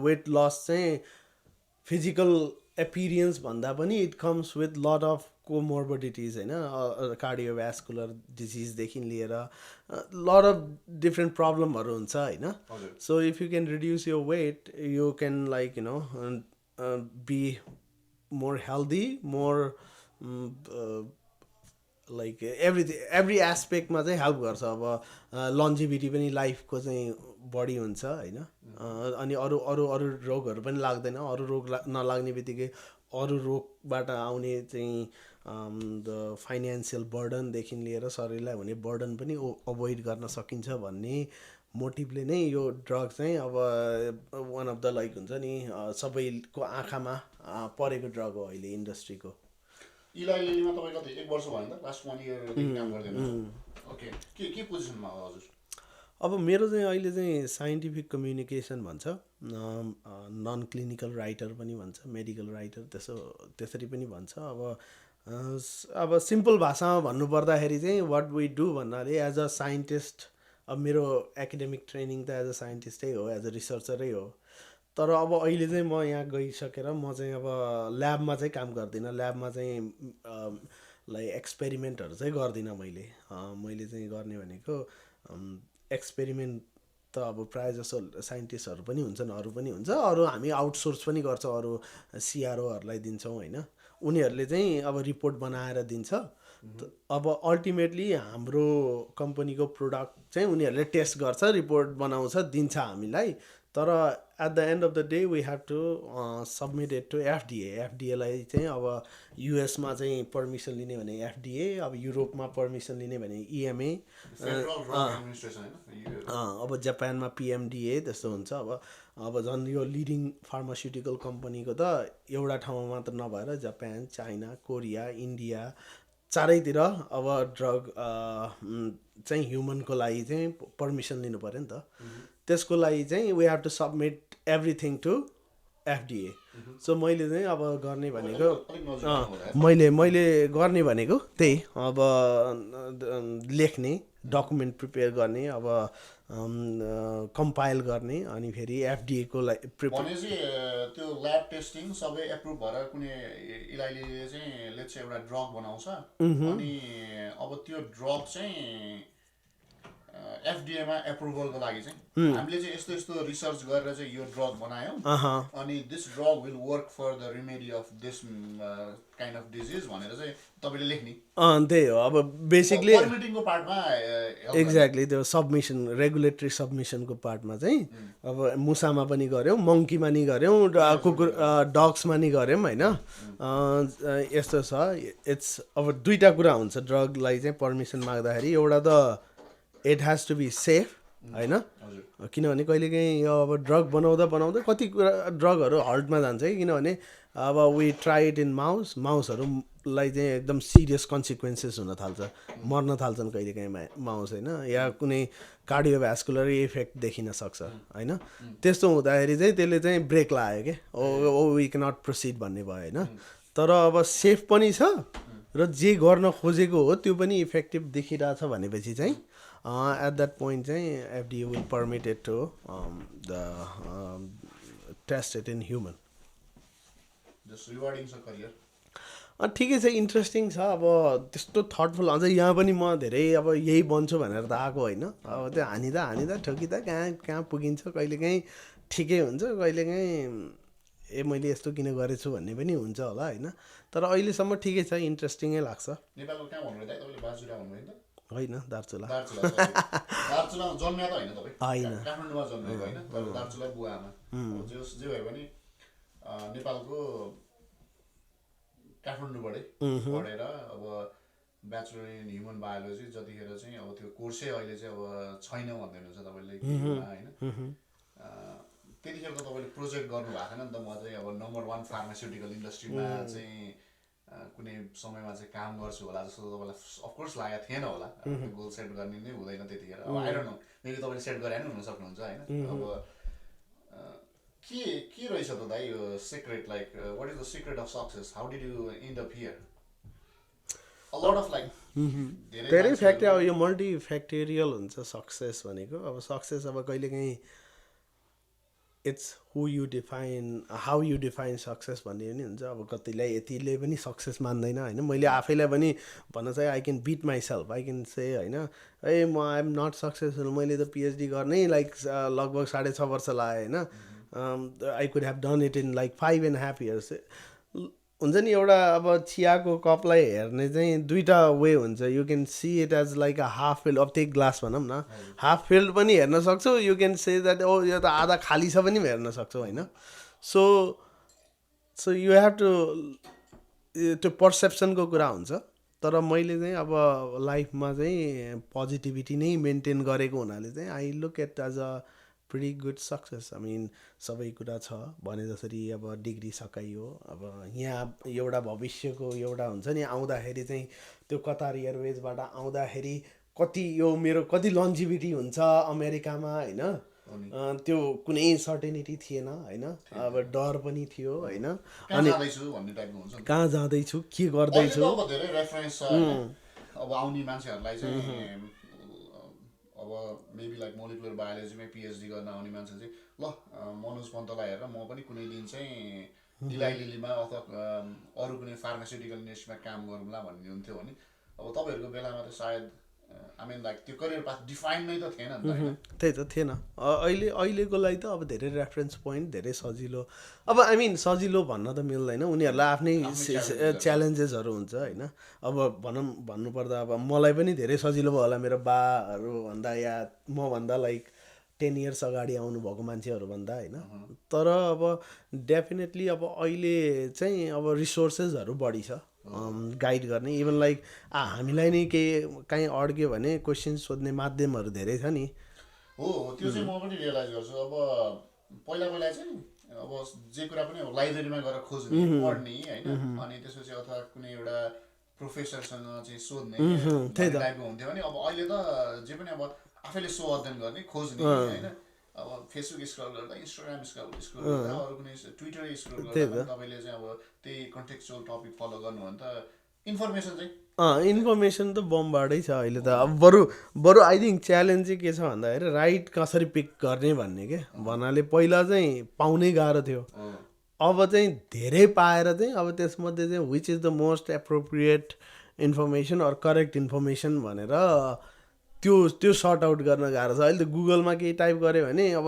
वेट लस चाहिँ फिजिकल एपिरियन्स भन्दा पनि it comes with lot of comorbidities होइन, कार्डियोभास्कुलर डिजिजदेखि लिएर लट अफ डिफ्रेन्ट प्रब्लमहरू हुन्छ होइन। So if you can reduce your weight you can like you know be more healthy, more like every एस्पेक्टमा चाहिँ हेल्प गर्छ। अब लन्जिभिटी पनि लाइफको चाहिँ बढी हुन्छ होइन। अनि अरू रोगहरू पनि लाग्दैन। अरू रोग नलाग्ने बित्तिकै अरू रोगबाट आउने चाहिँ द फाइनेन्सियल बर्डनदेखि लिएर शरीरलाई हुने बर्डन पनि अभोइड गर्न सकिन्छ भन्ने मोटिभले नै यो ड्रग चाहिँ अब वान अफ द लाइक हुन्छ नि सबैको आँखामा परेको ड्रग हो अहिले इन्डस्ट्रीको। इलाइ लिलीमा तपाईँ कति 1 वर्ष भयो नि त? लास्ट 1 इयरदेखि काम गर्दैन? ओके। के पोजिसनमा हो हजुर? अब मेरो चाहिँ अहिले चाहिँ साइन्टिफिक कम्युनिकेसन भन्छ, नन क्लिनिकल राइटर पनि भन्छ, मेडिकल राइटर त्यसरी पनि भन्छ। अब सिम्पल भाषामा भन्नुपर्दाखेरि चाहिँ वाट वी डु भन्नाले एज अ साइन्टिस्ट, अब मेरो एकाडेमिक ट्रेनिङ त एज अ साइन्टिस्टै हो, एज अ रिसर्चरै हो। तर अब अहिले चाहिँ म यहाँ गइसकेर म चाहिँ अब ल्याबमा चाहिँ काम गर्दिनँ। ल्याबमा चाहिँ लाइक एक्सपेरिमेन्टहरू चाहिँ गर्दिनँ। मैले चाहिँ गर्ने भनेको एक्सपेरिमेन्ट त अब प्रायः जसो साइन्टिस्टहरू पनि हुन्छन्, अरू पनि हुन्छ, अरू हामी आउटसोर्स पनि गर्छौँ, अरू सिआरओहरूलाई दिन्छौँ होइन। उनीहरूले चाहिँ अब रिपोर्ट बनाएर दिन्छ। अब अल्टिमेटली हाम्रो कम्पनीको प्रडक्ट चाहिँ उनीहरूले टेस्ट गर्छ, रिपोर्ट बनाउँछ, दिन्छ हामीलाई। तर at the end of the day we have to submit it to FDA. एफडिएलाई चाहिँ अब युएसमा चाहिँ पर्मिसन लिने भने एफडिए, अब युरोपमा पर्मिसन लिने भने इएमए, फेडरल ड्रग एडमिनिस्ट्रेसन हैन। अब जापानमा पिएमडिए त्यस्तो हुन्छ। अब झन् यो लिडिङ फार्मास्युटिकल कम्पनीको त एउटा ठाउँमा मात्र नभएर जापान, चाइना, कोरिया, इन्डिया चारैतिर अब ड्रग चाहिँ ह्युमनको लागि चाहिँ पर्मिसन लिनु पऱ्यो नि त। त्यसको लागि चाहिँ we have to submit everything to FDA. So मैले चाहिँ अब गर्ने भनेको मैले गर्ने भनेको त्यही अब लेख्ने, डकुमेन्ट प्रिपेयर गर्ने, अब कम्पाइल गर्ने, अनि फेरि एफडिएको लागि भनेपछि त्यो ल्याब टेस्टिङ सबै एप्रुभ भएर कुनै इलाइलीले चाहिँ लेट्स एउटा ड्रग बनाउँछ, अनि अब त्यो ड्रग चाहिँ एफडिएमा एप्रुभलको लागि चाहिँ हामीले चाहिँ यस्तो यस्तो रिसर्च गरेर चाहिँ यो ड्रग बनायौँ, अनि this drug will work for the remedy of this kind of disease भनेर चाहिँ तपाईँले लेख्ने। त्यही हो अब बेसिकली पर्मिटिङको पार्टमा एक्ज्याक्टली त्यो सबमिसन, रेगुलेटरी सबमिसनको पार्टमा चाहिँ अब मुसामा पनि गऱ्यौँ, मङ्कीमा नि गऱ्यौँ, कुकुर डग्समा नि गऱ्यौँ होइन। यस्तो छ, इट्स अब दुईवटा कुरा हुन्छ ड्रगलाई चाहिँ पर्मिसन माग्दाखेरि। एउटा त it has to be safe होइन, किनभने कहिलेकाहीँ यो अब ड्रग बनाउँदा कति कुरा ड्रगहरू हल्टमा जान्छ कि, किनभने अब वी ट्राई इट इन माउसहरूलाई चाहिँ एकदम सिरियस कन्सिक्वेन्सेस हुन थाल्छ, मर्न थाल्छन् कहिलेकाहीँ माउस होइन, या कुनै कार्डियोभ्यास्कुलर इफेक्ट देखिन सक्छ होइन। त्यस्तो हुँदाखेरि चाहिँ त्यसले चाहिँ ब्रेक लगायो कि ओ वी क्यानट प्रोसिड भन्ने भयो होइन। तर अब सेफ पनि छ र जे गर्न खोजेको हो त्यो पनि इफेक्टिभ देखिरहेछ भनेपछि चाहिँ at that point चाहिँ FDA will permit it to test it in human. Just rewarding छ करियर। ठिकै छ, इन्ट्रेस्टिङ छ। अब त्यस्तो थटफुल अझ यहाँ पनि म धेरै अब यही बन्छु भनेर त आएको होइन। अब त्यो हानिदा ठोकिँदा कहाँ पुगिन्छ, कहिलेकाहीँ ठिकै हुन्छ, कहिलेकाहीँ मैले यस्तो किन गरेछु भन्ने पनि हुन्छ होला होइन। तर अहिलेसम्म ठिकै छ, इन्ट्रेस्टिङै लाग्छ। नेपालको कहाँ भन्नुभयो त तपाईँले? बाजुरा भन्नुभयो नि त? होइन, दार्चुला। दार्चुलामा जन्मिया त होइन तपाईँ? होइन, काठमाडौँमा जन्मेको होइन, तर दार्चुला बुवा आमा। जे भए पनि नेपालको काठमाडौँबाटै पढेर अब ब्याचलर इन ह्युमन बायोलोजी, जतिखेर चाहिँ अब त्यो कोर्सै अहिले चाहिँ अब छैन भन्दै हुनुहुन्छ तपाईँले होइन। त्यतिखेर त तपाईँले प्रोजेक्ट गर्नु भएको छैन नि त, म चाहिँ अब नम्बर 1 फार्मास्युटिकल इन्डस्ट्रीमा चाहिँ कुनै समयमा चाहिँ काम गर्छु होला जस्तो तपाईँलाई अफकोर्स लागेको थिएन होला। गोल सेट गर्ने नै हुँदैन त्यतिखेर। अब आई डोन्ट नो, मेबी तपाईँले सेट गरे पनि हुन सक्नुहुन्छ होइन। अब के रहेछ त दाइ यो secret, like what is the secret of success? How did you end up here? A lot of like धेरै फ्याक्टर, अब यो मल्टी फ्याक्टोरियल हुन्छ सक्सेस भनेको। अब सक्सेस अब कहिलेकाहीँ it's who you define, how you define success भन्ने पनि हुन्छ। अब कतिलाई यतिले पनि सक्सेस मान्दैन होइन। मैले आफैलाई पनि भन्न चाहिँ I can beat myself, I can say होइन ए म आई एम नट सक्सेसफुल, मैले त पिएचडी गर्नै लाइक लगभग 6.5 वर्ष लाग्यो होइन। I could have done it in like 5.5 years। हुन्छ नि, एउटा अब चियाको कपलाई हेर्ने चाहिँ दुईवटा वे हुन्छ। You can see it as like a half filled, अब त्यही ग्लास भनौँ न, हाफ फिल्ड पनि हेर्न सक्छौ, यु क्यान से द्याट ओ यो त आधा खाली छ पनि हेर्न सक्छौ होइन। सो यु हेभ टु, त्यो पर्सेप्सनको कुरा हुन्छ। तर मैले चाहिँ अब लाइफमा चाहिँ पोजिटिभिटी नै मेन्टेन गरेको हुनाले चाहिँ I look at as a pretty good success. I mean सबै कुरा छ भने जसरी अब डिग्री सकाइयो, अब यहाँ एउटा भविष्यको एउटा हुन्छ नि, आउँदाखेरि चाहिँ त्यो कतार एयरवेजबाट आउँदाखेरि कति यो मेरो कति लन्जिभिटी हुन्छ अमेरिकामा होइन, त्यो कुनै सर्टेनिटी थिएन होइन। अब डर पनि थियो होइन, अनि कहाँ जाँदैछु, के गर्दैछु। धेरै रेफरेन्स छ अब आउने मान्छेहरूलाई चाहिँ, अब मेबी लाइक मोलिकुलर बायोलोजीमै पिएचडी गर्न आउने मान्छे चाहिँ ल मनोज पन्तलाई हेरेर म पनि कुनै दिन चाहिँ इलाइ लिलीमा अथवा अरू कुनै फार्मास्युटिकल इन्डस्ट्रीमा काम गरौँला भन्ने हुन्थ्यो भने अब तपाईँहरूको बेलामा त सायद आई मिन लाइक त्यो करियर पाथ डिफाइन नै त थिएन नि त होइन त्यही त थिएन अहिलेको लागि त अब धेरै रेफरेन्स पोइन्ट धेरै सजिलो अब आई मिन सजिलो भन्न त मिल्दैन उनीहरूलाई आफ्नै च्यालेन्जेसहरू हुन्छ होइन अब भन्नुपर्दा अब मलाई पनि धेरै सजिलो भयो होला मेरो बाहरूभन्दा या मभन्दा लाइक 10 इयर्स अगाडि आउनुभएको मान्छेहरूभन्दा होइन तर अब डेफिनेटली अब अहिले चाहिँ अब रिसोर्सेसहरू बढी छ गाइड गर्ने इभन लाइक हामीलाई नै केही काहीँ अड्क्यो भने क्वेसन सोध्ने माध्यमहरू धेरै छ नि हो त्यो चाहिँ म पनि रियलाइज गर्छु अब पहिला चाहिँ अब जे कुरा पनि अब लाइब्रेरीमा गएर खोज्ने पढ्ने होइन अनि त्यसपछि अथवा कुनै एउटा प्रोफेसरसँग चाहिँ सोध्ने टाइपको हुन्थ्यो भने अब अहिले त जे पनि अब आफैले सो अध्ययन गर्ने खोज्ने होइन अब फेसबुक स्क्रल गर्दा इन्स्टाग्राम स्क्रल गर्दा अरू कुनै ट्विटर स्क्रल गर्दा तपाईँले चाहिँ अब त्यही कन्टेक्चुअल टपिक फलो गर्नु भने त इन्फर्मेसन चाहिँ इन्फर्मेसन त बमबाटै छ अहिले त अब बरु आई थिङ्क च्यालेन्ज चाहिँ के छ भन्दाखेरि राइट कसरी पिक गर्ने भन्ने के भन्नाले पहिला चाहिँ पाउनै गाह्रो थियो अब चाहिँ धेरै पाएर चाहिँ अब त्यसमध्ये चाहिँ which is the most appropriate information or correct information भनेर त्यो सर्ट आउट गर्न गाह्रो छ अहिले त गुगलमा केही टाइप गऱ्यो भने अब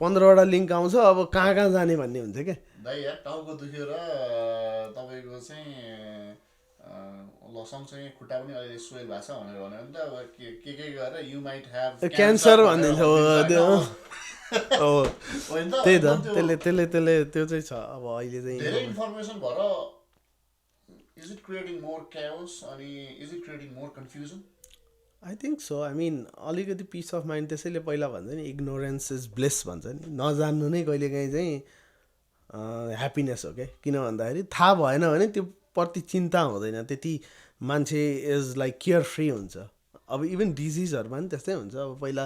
15वटा लिङ्क आउँछ अब कहाँ जाने भन्ने हुन्छ क्या दाइ यार टाउको दुख्यो र तपाईँको चाहिँ ल सँगसँगै खुट्टा पनि अहिले सोइल भएको छ भनेर भन्यो भने त अब के गरेर यु माइट ह्याभ क्यान्सर भनिदिन्छ त्यही त त्यसले त्यो चाहिँ छ अब अहिले चाहिँ धेरै इन्फर्मेसन भएर is it creating more chaos अनि is it creating more confusion I think so I mean अलिकति पिस अफ माइन्ड त्यसैले पहिला भन्छ नि इग्नोरेन्स इज ब्लेस भन्छ नि नजान्नु नै कहिलेकाहीँ चाहिँ ह्याप्पिनेस हो क्या किन भन्दाखेरि थाहा भएन भने त्यो प्रति चिन्ता हुँदैन त्यति मान्छे इज लाइक केयर फ्री हुन्छ अब इभन डिजिजहरूमा पनि त्यस्तै हुन्छ अब पहिला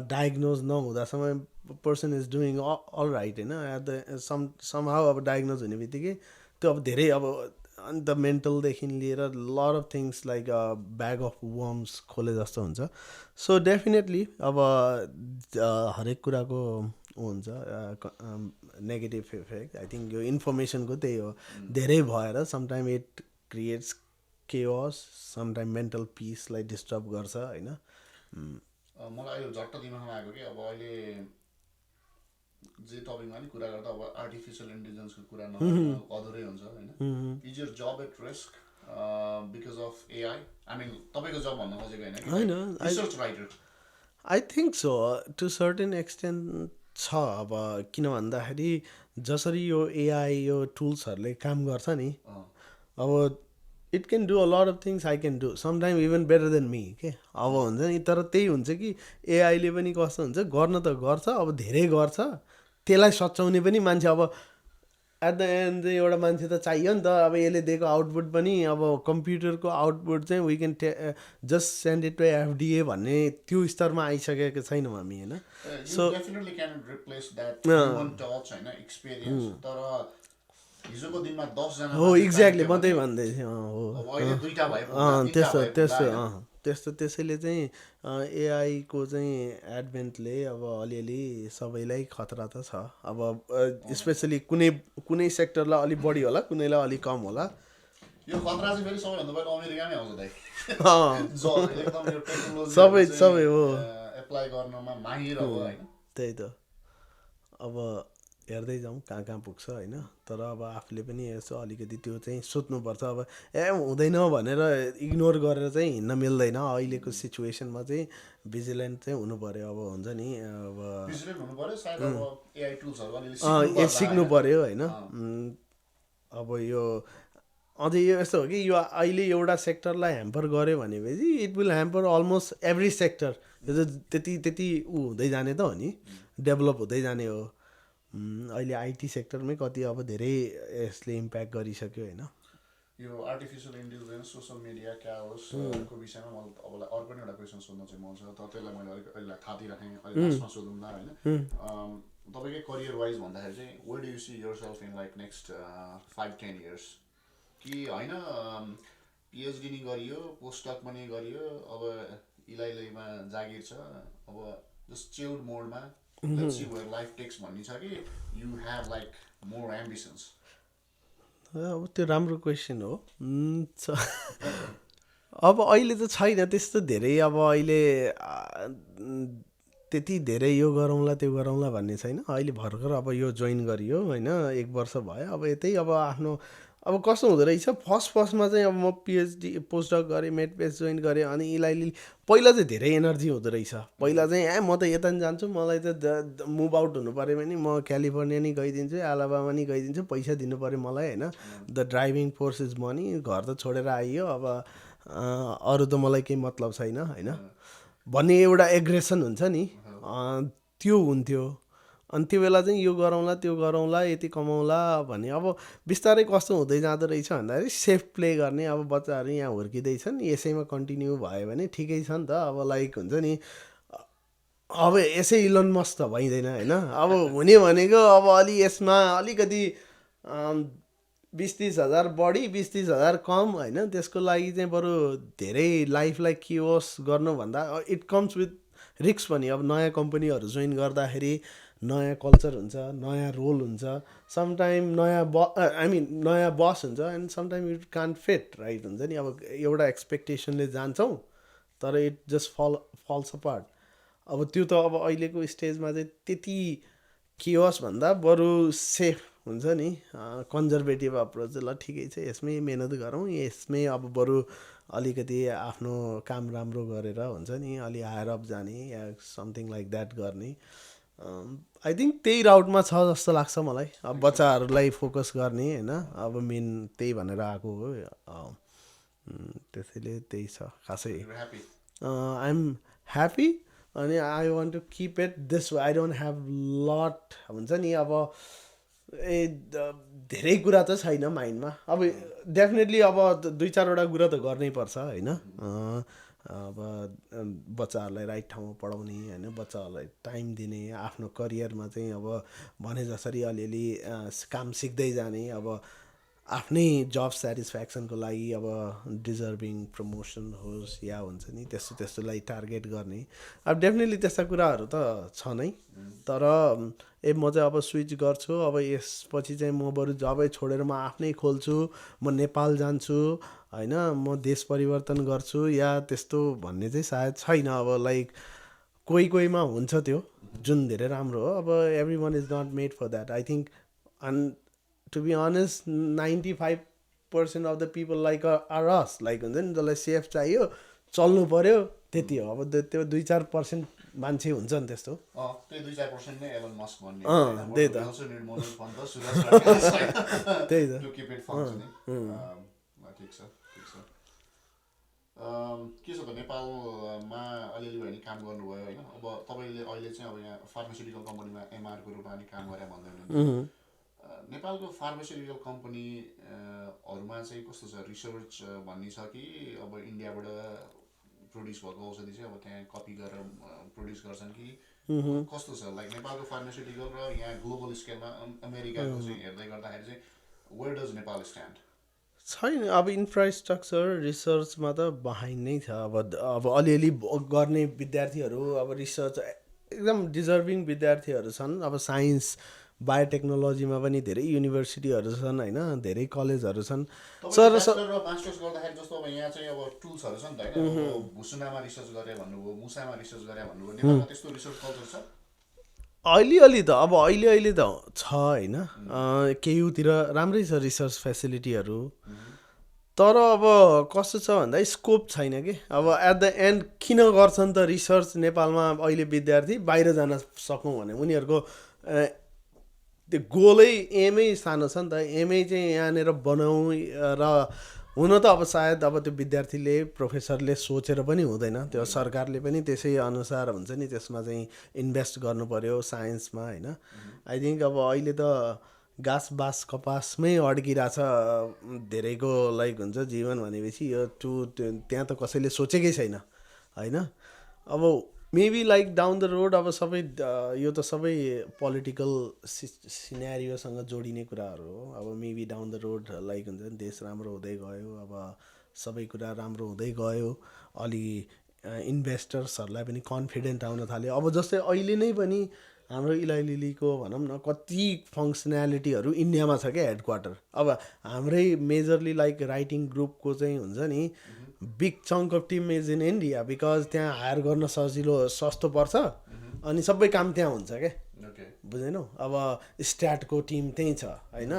डायग्नोज नहुँदासम्म person is doing all right होइन एट द समहाउ अब डायग्नोज हुने बित्तिकै त्यो अब धेरै अब अन्त मेन्टलदेखि लिएर lot of things like bag of worms खोले जस्तो हुन्छ सो डेफिनेटली अब हरेक कुराको हुन्छ नेगेटिभ इफेक्ट आई थिङ्क यो इन्फर्मेसनको त्यही हो धेरै भएर sometime it creates chaos sometime mental पिसलाई डिस्टर्ब गर्छ होइन मलाई अहिले झट्ट दिमागमा आएको कि अब अहिले जे टपिकमा नि कुरा गर्दा अब आर्टिफिसियल इन्टेलिजेन्सको कुरा अधुरै हुन्छ होइन is your job at risk because of AI I mean तपाईँको जब भन्न खोजेको होइन research writer I think so to certain extent छ अब किन भन्दाखेरि जसरी यो एआई यो टुल्सहरूले काम गर्छ नि अब it can do a lot of things I can do sometime even better than me के अब हुन्छ नि तर त्यही हुन्छ कि एआईले पनि कस्तो हुन्छ गर्न त गर्छ अब धेरै गर्छ त्यसलाई सच्याउने पनि मान्छे अब एट द एन्ड चाहिँ एउटा मान्छे त चाहियो नि त अब यसले दिएको आउटपुट पनि अब कम्प्युटरको आउटपुट चाहिँ we can just send it to FDA भन्ने त्यो स्तरमा आइसकेको छैनौँ हामी होइन so definitely can replace that human touch होइन एक्सपिरियन्स तर हिजोको दिनमा 10 जना हो एक्ज्याक्टली म त्यही भन्दै थिएँ हो अहिले दुईटा भयो त्यस्तो त्यसैले चाहिँ एआईको चाहिँ एडभेन्टले अब अलिअलि सबैलाई खतरा त छ अब स्पेसली कुनै सेक्टरलाई अलिक बढी होला कुनैलाई अलिक कम होला यो खतरा चाहिँ फेरि सबैभन्दा पहिला अमेरिकामै आउँछ दाइ सबै हो एप्लाई गर्नमा माहिर हो होइन त्यही त अब हेर्दै जाउँ कहाँ पुग्छ होइन तर अब आफूले पनि यसो अलिकति त्यो चाहिँ सोच्नुपर्छ अब हुँदैन भनेर इग्नोर गरेर चाहिँ हिँड्न मिल्दैन अहिलेको सिचुएसनमा चाहिँ भिजिलेन्ट चाहिँ हुनु पऱ्यो अब हुन्छ नि अब सिक्नु पऱ्यो होइन अब यो अझै यो यस्तो हो कि यो अहिले एउटा सेक्टरलाई ह्याम्पर गऱ्यो भनेपछि it will hamper almost every sector यो त त्यति हुँदै जाने त हो नि डेभलप हुँदै जाने हो अहिले आइटी सेक्टरमै कति अब धेरै यसले इम्प्याक्ट गरिसक्यो होइन यो आर्टिफिसियल इन्टेलिजेन्स सोसल मिडिया क्याओसको विषयमा मलाई तपाईँलाई अर्को पनि एउटा क्वेसन सोध्न चाहिँ मन छ तर त्यसलाई मैले अलिक अहिले थाहा दिइराखेँ अहिले लास्टमा सोधौँला होइन तपाईँकै करियर वाइज भन्दाखेरि चाहिँ where do you see yourself in like next 5-10 years कि होइन पिएचडी नि गरियो पोस्टडक पनि गरियो अब इलाइमा जागिर छ अब जस्ट चिल्ड मोडमा let's see where life takes भन्ने छ कि you have like more ambitions अब त्यो राम्रो क्वेसन हो अब अहिले त छैन त्यस्तो धेरै, अब अहिले त्यति धेरै यो गरौँला त्यो गरौँला भन्ने छैन। अहिले भर्खर अब यो जोइन गरियो होइन, 1 वर्ष भयो। अब यतै अब आफ्नो अब कस्तो हुँदो रहेछ, फर्स्टमा चाहिँ अब म पिएचडी पोस्टडक गरेँ, मेडपेस जोइन गरेँ, अनि इलाइली पहिला चाहिँ धेरै एनर्जी हुँदो रहेछ। पहिला चाहिँ म त यता नि जान्छु, मलाई त मुभ आउट हुनु पऱ्यो भने म क्यालिफोर्निया नि गइदिन्छु, एलाबामा नि गइदिन्छु, पैसा दिनु पऱ्यो मलाई होइन। The driving force is money, घर त छोडेर आइयो, अब अरू त मलाई केही मतलब छैन होइन भन्ने एउटा एग्रेसन हुन्छ नि, त्यो हुन्थ्यो। अनि त्यो बेला चाहिँ यो गरौँला त्यो गरौँला यति कमाउँला भन्ने। अब बिस्तारै कस्तो हुँदै जाँदो रहेछ भन्दाखेरि सेफ प्ले गर्ने। अब बच्चाहरू यहाँ हुर्किँदैछन्, यसैमा कन्टिन्यू भयो भने ठिकै छ नि त। अब लाइक हुन्छ नि, अब यसै इलोन मस्क त भइँदैन होइन। अब हुने भनेको अब अलि यसमा अलिकति 20-30 हजार बढी 20-30 हजार कम होइन, त्यसको लागि चाहिँ बरु धेरै लाइफलाई किओस गर्नुभन्दा इट कम्स विथ रिक्स पनि। अब नयाँ कम्पनीहरू जोइन गर्दाखेरि नयाँ कल्चर हुन्छ, नयाँ रोल हुन्छ, समटाइम नयाँ नयाँ बस हुन्छ, and sometime it can't fit right हुन्छ नि। अब एउटा एक्सपेक्टेसनले जान्छौँ तर इट जस्ट फल्स अपार्ट। अब त्यो त अब अहिलेको स्टेजमा चाहिँ त्यति किओस भन्दा बरु सेफ हुन्छ नि, कन्जर्भेटिभ अप्रोच। ल ठिकै छ, यसमै मेहनत गरौँ, यसमै अब बरु अलिकति आफ्नो काम राम्रो गरेर हुन्छ नि अलि हायर अप जाने या समथिङ लाइक द्याट गर्ने। आई थिङ्क त्यही राउटमा छ जस्तो लाग्छ मलाई। अब बच्चाहरूलाई फोकस गर्ने होइन, अब मेन त्यही भनेर आएको हो। त्यसैले त्यही छ खासै। आई एम ह्याप्पी अनि I want to keep it this way. I don't have lot हुन्छ नि, अब धेरै कुरा त छैन माइन्डमा। अब डेफिनेटली अब 2-4वटा कुरा त गर्नै पर्छ होइन। अब बच्चाहरूलाई राइट ठाउँमा पढाउने होइन, बच्चाहरूलाई टाइम दिने, आफ्नो करियरमा चाहिँ अब भने जसरी अलिअलि काम सिक्दै जाने, अब आफ्नै जब सेटिस्फ्याक्सनको लागि अब डिजर्भिङ प्रमोसन होस् या हुन्छ नि त्यस्तोलाई टार्गेट गर्ने। अब डेफिनेटली त्यस्ता कुराहरू त छ नै। तर म चाहिँ अब स्विच गर्छु, अब यसपछि चाहिँ म बरु जबै छोडेर म आफ्नै खोल्छु, म नेपाल जान्छु होइन, म देश परिवर्तन गर्छु या त्यस्तो भन्ने चाहिँ सायद छैन। अब लाइक कोहीमा हुन्छ त्यो जुन धेरै राम्रो हो। अब everyone is not made for that I think. And to be honest 95% of the people like are us, like हुन्छ नि जसलाई सेफ चाहियो, चल्नु पऱ्यो, त्यति हो। अब त्यो 2-4% मान्छे हुन्छ नि त्यस्तो। त्यही 2-4% नै एलन मस्क भन्ने। त्यही त त्यही त ठिक छ ठिक छ। के छ त नेपालमा अलिअलि भए नि काम गर्नुभयो होइन। अब तपाईँले अहिले चाहिँ अब यहाँ फार्मास्युटिकल कम्पनीमा एमआरको रूपमा नि काम गरे भन्दै हुनुहुन्छ। नेपालको फार्मास्युटिकल कम्पनीहरूमा चाहिँ कस्तो छ, रिसर्च भन्ने छ कि अब इन्डियाबाट प्रड्युस भएको औषधि चाहिँ अब त्यहाँ कपी गरेर प्रड्युस गर्छन् कि कस्तो छ? लाइक नेपालको फार्मास्युटिकल र यहाँ ग्लोबल स्केलमा अमेरिकाको चाहिँ हेर्दै गर्दाखेरि चाहिँ वेयर डज नेपाल स्ट्यान्ड? छैन। अब इन्फ्रास्ट्रक्चर रिसर्चमा त बिहाइन्ड नै छ। अब अलिअलि गर्ने विद्यार्थीहरू, अब रिसर्च एकदम डिजर्भिङ विद्यार्थीहरू छन्। अब साइन्स बायोटेक्नोलोजीमा पनि धेरै युनिभर्सिटीहरू छन् होइन, धेरै कलेजहरू छन्। सर मास्टर्स गर्दाखेरि जस्तो अब यहाँ चाहिँ अब टुल्सहरू छ नि त होइन, भुसुनामा रिसर्च गरे भन्नुभयो, मुसामा रिसर्च गरे भन्नुभयो, नेपालमा त्यस्तो रिसर्च कल्चर छ? अलिअलि त अब अहिले त छ होइन, केयुतिर राम्रै छ रिसर्च फेसिलिटीहरू। तर अब कस्तो छ भन्दा स्कोप छैन कि। अब एट द एन्ड किन गर्छन् त रिसर्च नेपालमा अहिले विद्यार्थी बाहिर जान सकौँ भने? उनीहरूको त्यो गोलै एमै सानो छ नि त। एमै चाहिँ यहाँनिर बनाउँ र हुन त अब सायद अब त्यो विद्यार्थीले प्रोफेसरले सोचेर पनि हुँदैन, त्यो सरकारले पनि त्यसै अनुसार हुन्छ नि त्यसमा चाहिँ इन्भेस्ट गर्नु पऱ्यो साइन्समा होइन। आई थिङ्क अब अहिले त घाँस बाँस कपासमै अड्किरहेछ धेरैको लाइक हुन्छ जीवन भनेपछि। यो त्यहाँ त कसैले सोचेकै छैन होइन। अब maybe like down the road अब सबै यो त सबै पोलिटिकल सिनेरियोसँग जोडिने कुराहरू हो। अब maybe down the road like हुन्छ नि देश राम्रो हुँदै गयो, अब सबै कुरा राम्रो हुँदै गयो, अलि इन्भेस्टर्सहरूलाई पनि कन्फिडेन्ट आउन थाल्यो। अब जस्तै अहिले नै पनि हाम्रो इलाइ लिलीको भनौँ न कति फङ्सनालिटीहरू इन्डियामा छ क्या हेडक्वार्टर। अब हाम्रै मेजरली लाइक राइटिङ ग्रुपको चाहिँ हुन्छ नि big chunk of team is in India because त्यहाँ हायर गर्न सजिलो सस्तो पर्छ अनि सबै काम त्यहाँ हुन्छ क्या ओके बुझेनौ अब स्ट्याटको टिम त्यहीँ छ होइन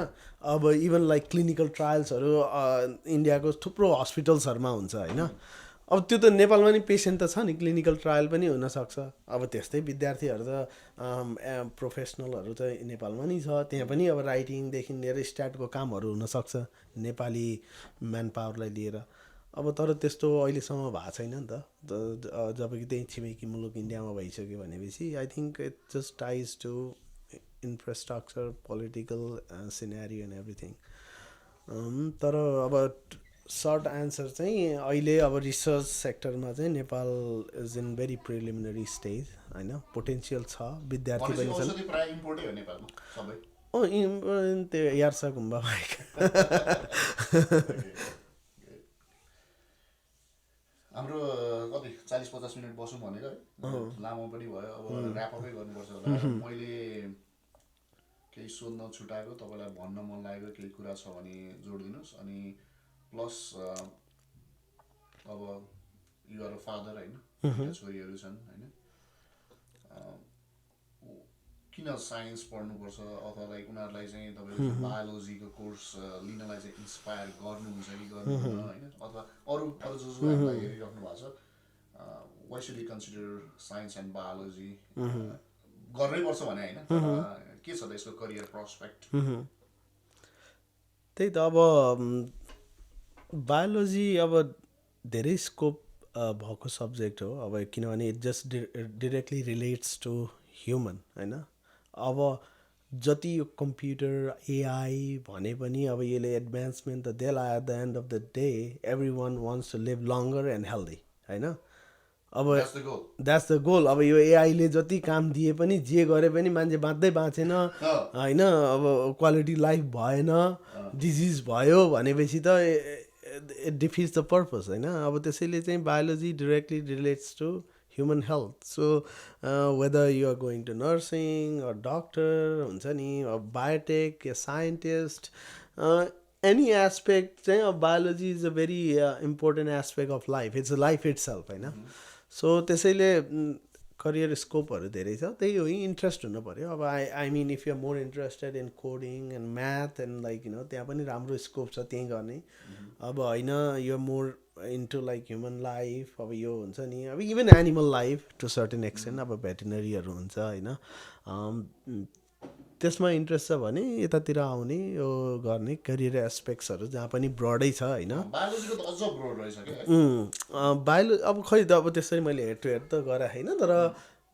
अब इभन लाइक क्लिनिकल ट्रायल्सहरू इन्डियाको थुप्रो हस्पिटल्सहरूमा हुन्छ होइन अब त्यो त नेपालमा नि पेसेन्ट त छ नि क्लिनिकल ट्रायल पनि हुनसक्छ अब त्यस्तै विद्यार्थीहरू त प्रोफेसनलहरू त नेपालमा नि छ त्यहाँ पनि अब राइटिङदेखि लिएर स्ट्याटको कामहरू हुनसक्छ नेपाली म्यान पावरलाई लिएर अब तर त्यस्तो अहिलेसम्म भएको छैन नि त जब कि त्यही छिमेकी मुलुक इन्डियामा भइसक्यो भनेपछि I think it just ties to infrastructure political scenery and everything तर अब सर्ट एन्सर चाहिँ अहिले अब रिसर्च सेक्टरमा चाहिँ Nepal is in very preliminary stage होइन पोटेन्सियल छ विद्यार्थी पनि छन् औषधि प्राय इम्पोर्टै हो नेपालमा सबै त्यो यार्सा गुम्बा बाहेक हाम्रो कति 40-50 मिनट बसौँ भनेको है लामो पनि भयो अब ऱ्यापअपै गर्नुपर्छ होला मैले केही सोध्न छुटाएको तपाईँलाई भन्न मन लागेको केही कुरा छ भने जोडिदिनुहोस् अनि प्लस अब यु आर अ फादर होइन छोरीहरू छन् होइन किन साइन्स पढ्नुपर्छ अथवा लाइक उनीहरूलाई चाहिँ तपाईँको बायोलोजीको कोर्स लिनलाई चाहिँ इन्सपायर गर्नुहुन्छ कि गर्नुहुन्न होइन अथवा अरू जो हामीलाई हेरिराख्नु भएको छ why should you consider science and biology गर्नैपर्छ भने होइन के छ त यसको करियर प्रस्पेक्ट त्यही त अब बायोलोजी अब धेरै स्कोप भएको सब्जेक्ट हो अब किनभने it just directly relates to human होइन अब जति यो कम्प्युटर एआई भने पनि अब यसले एडभान्समेन्ट त देला at the end of the day everyone wants to live longer and healthy होइन अब द्याट्स द गोल अब यो एआईले जति काम दिए पनि जे गरे पनि मान्छे बाँच्दै बाँचेन होइन अब क्वालिटी लाइफ भएन डिजिज भयो भनेपछि त इट डिफिट्स द पर्पज होइन अब त्यसैले चाहिँ biology directly relates to human health. So whether you are going to nursing or doctor, हुन्छ नि biotech, a scientist, any aspect of biology is a very important aspect of life. It's a life itself, होइन. So त्यसैले career स्कोपहरू धेरै छ त्यही हो interest हुनु पऱ्यो अब I mean if you are more interested in coding and math and like त्यहाँ पनि राम्रो स्कोप छ त्यहीँ गर्ने अब होइन यो more into like human life अब यो हुन्छ नि अब even animal life to certain extent अब भेटेनरीहरू हुन्छ होइन त्यसमा इन्ट्रेस्ट छ भने यतातिर आउने यो गर्ने करियर एस्पेक्ट्सहरू जहाँ पनि ब्रडै छ होइन बायो अब खै त अब त्यसरी मैले हेड टु हेड त गराएको होइन तर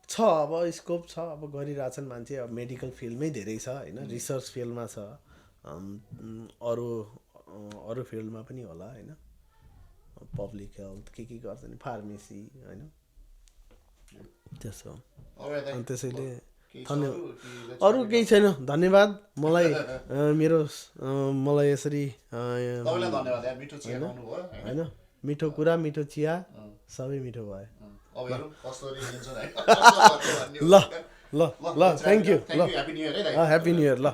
छ अब स्कोप छ अब गरिरहेछन् मान्छे अब मेडिकल फिल्डमै धेरै छ होइन रिसर्च फिल्डमा छ अरू फिल्डमा पनि होला होइन पब्लिक हेल्थ के गर्छ नि फार्मेसी होइन त्यसो अनि त्यसैले धन्यवाद अरू केही छैन धन्यवाद मलाई मलाई यसरी होइन मिठो कुरा मिठो चिया सबै मिठो भयो ल ल ल ल थ्याङ्क यू ल ह्याप्पी न्यु इयर ल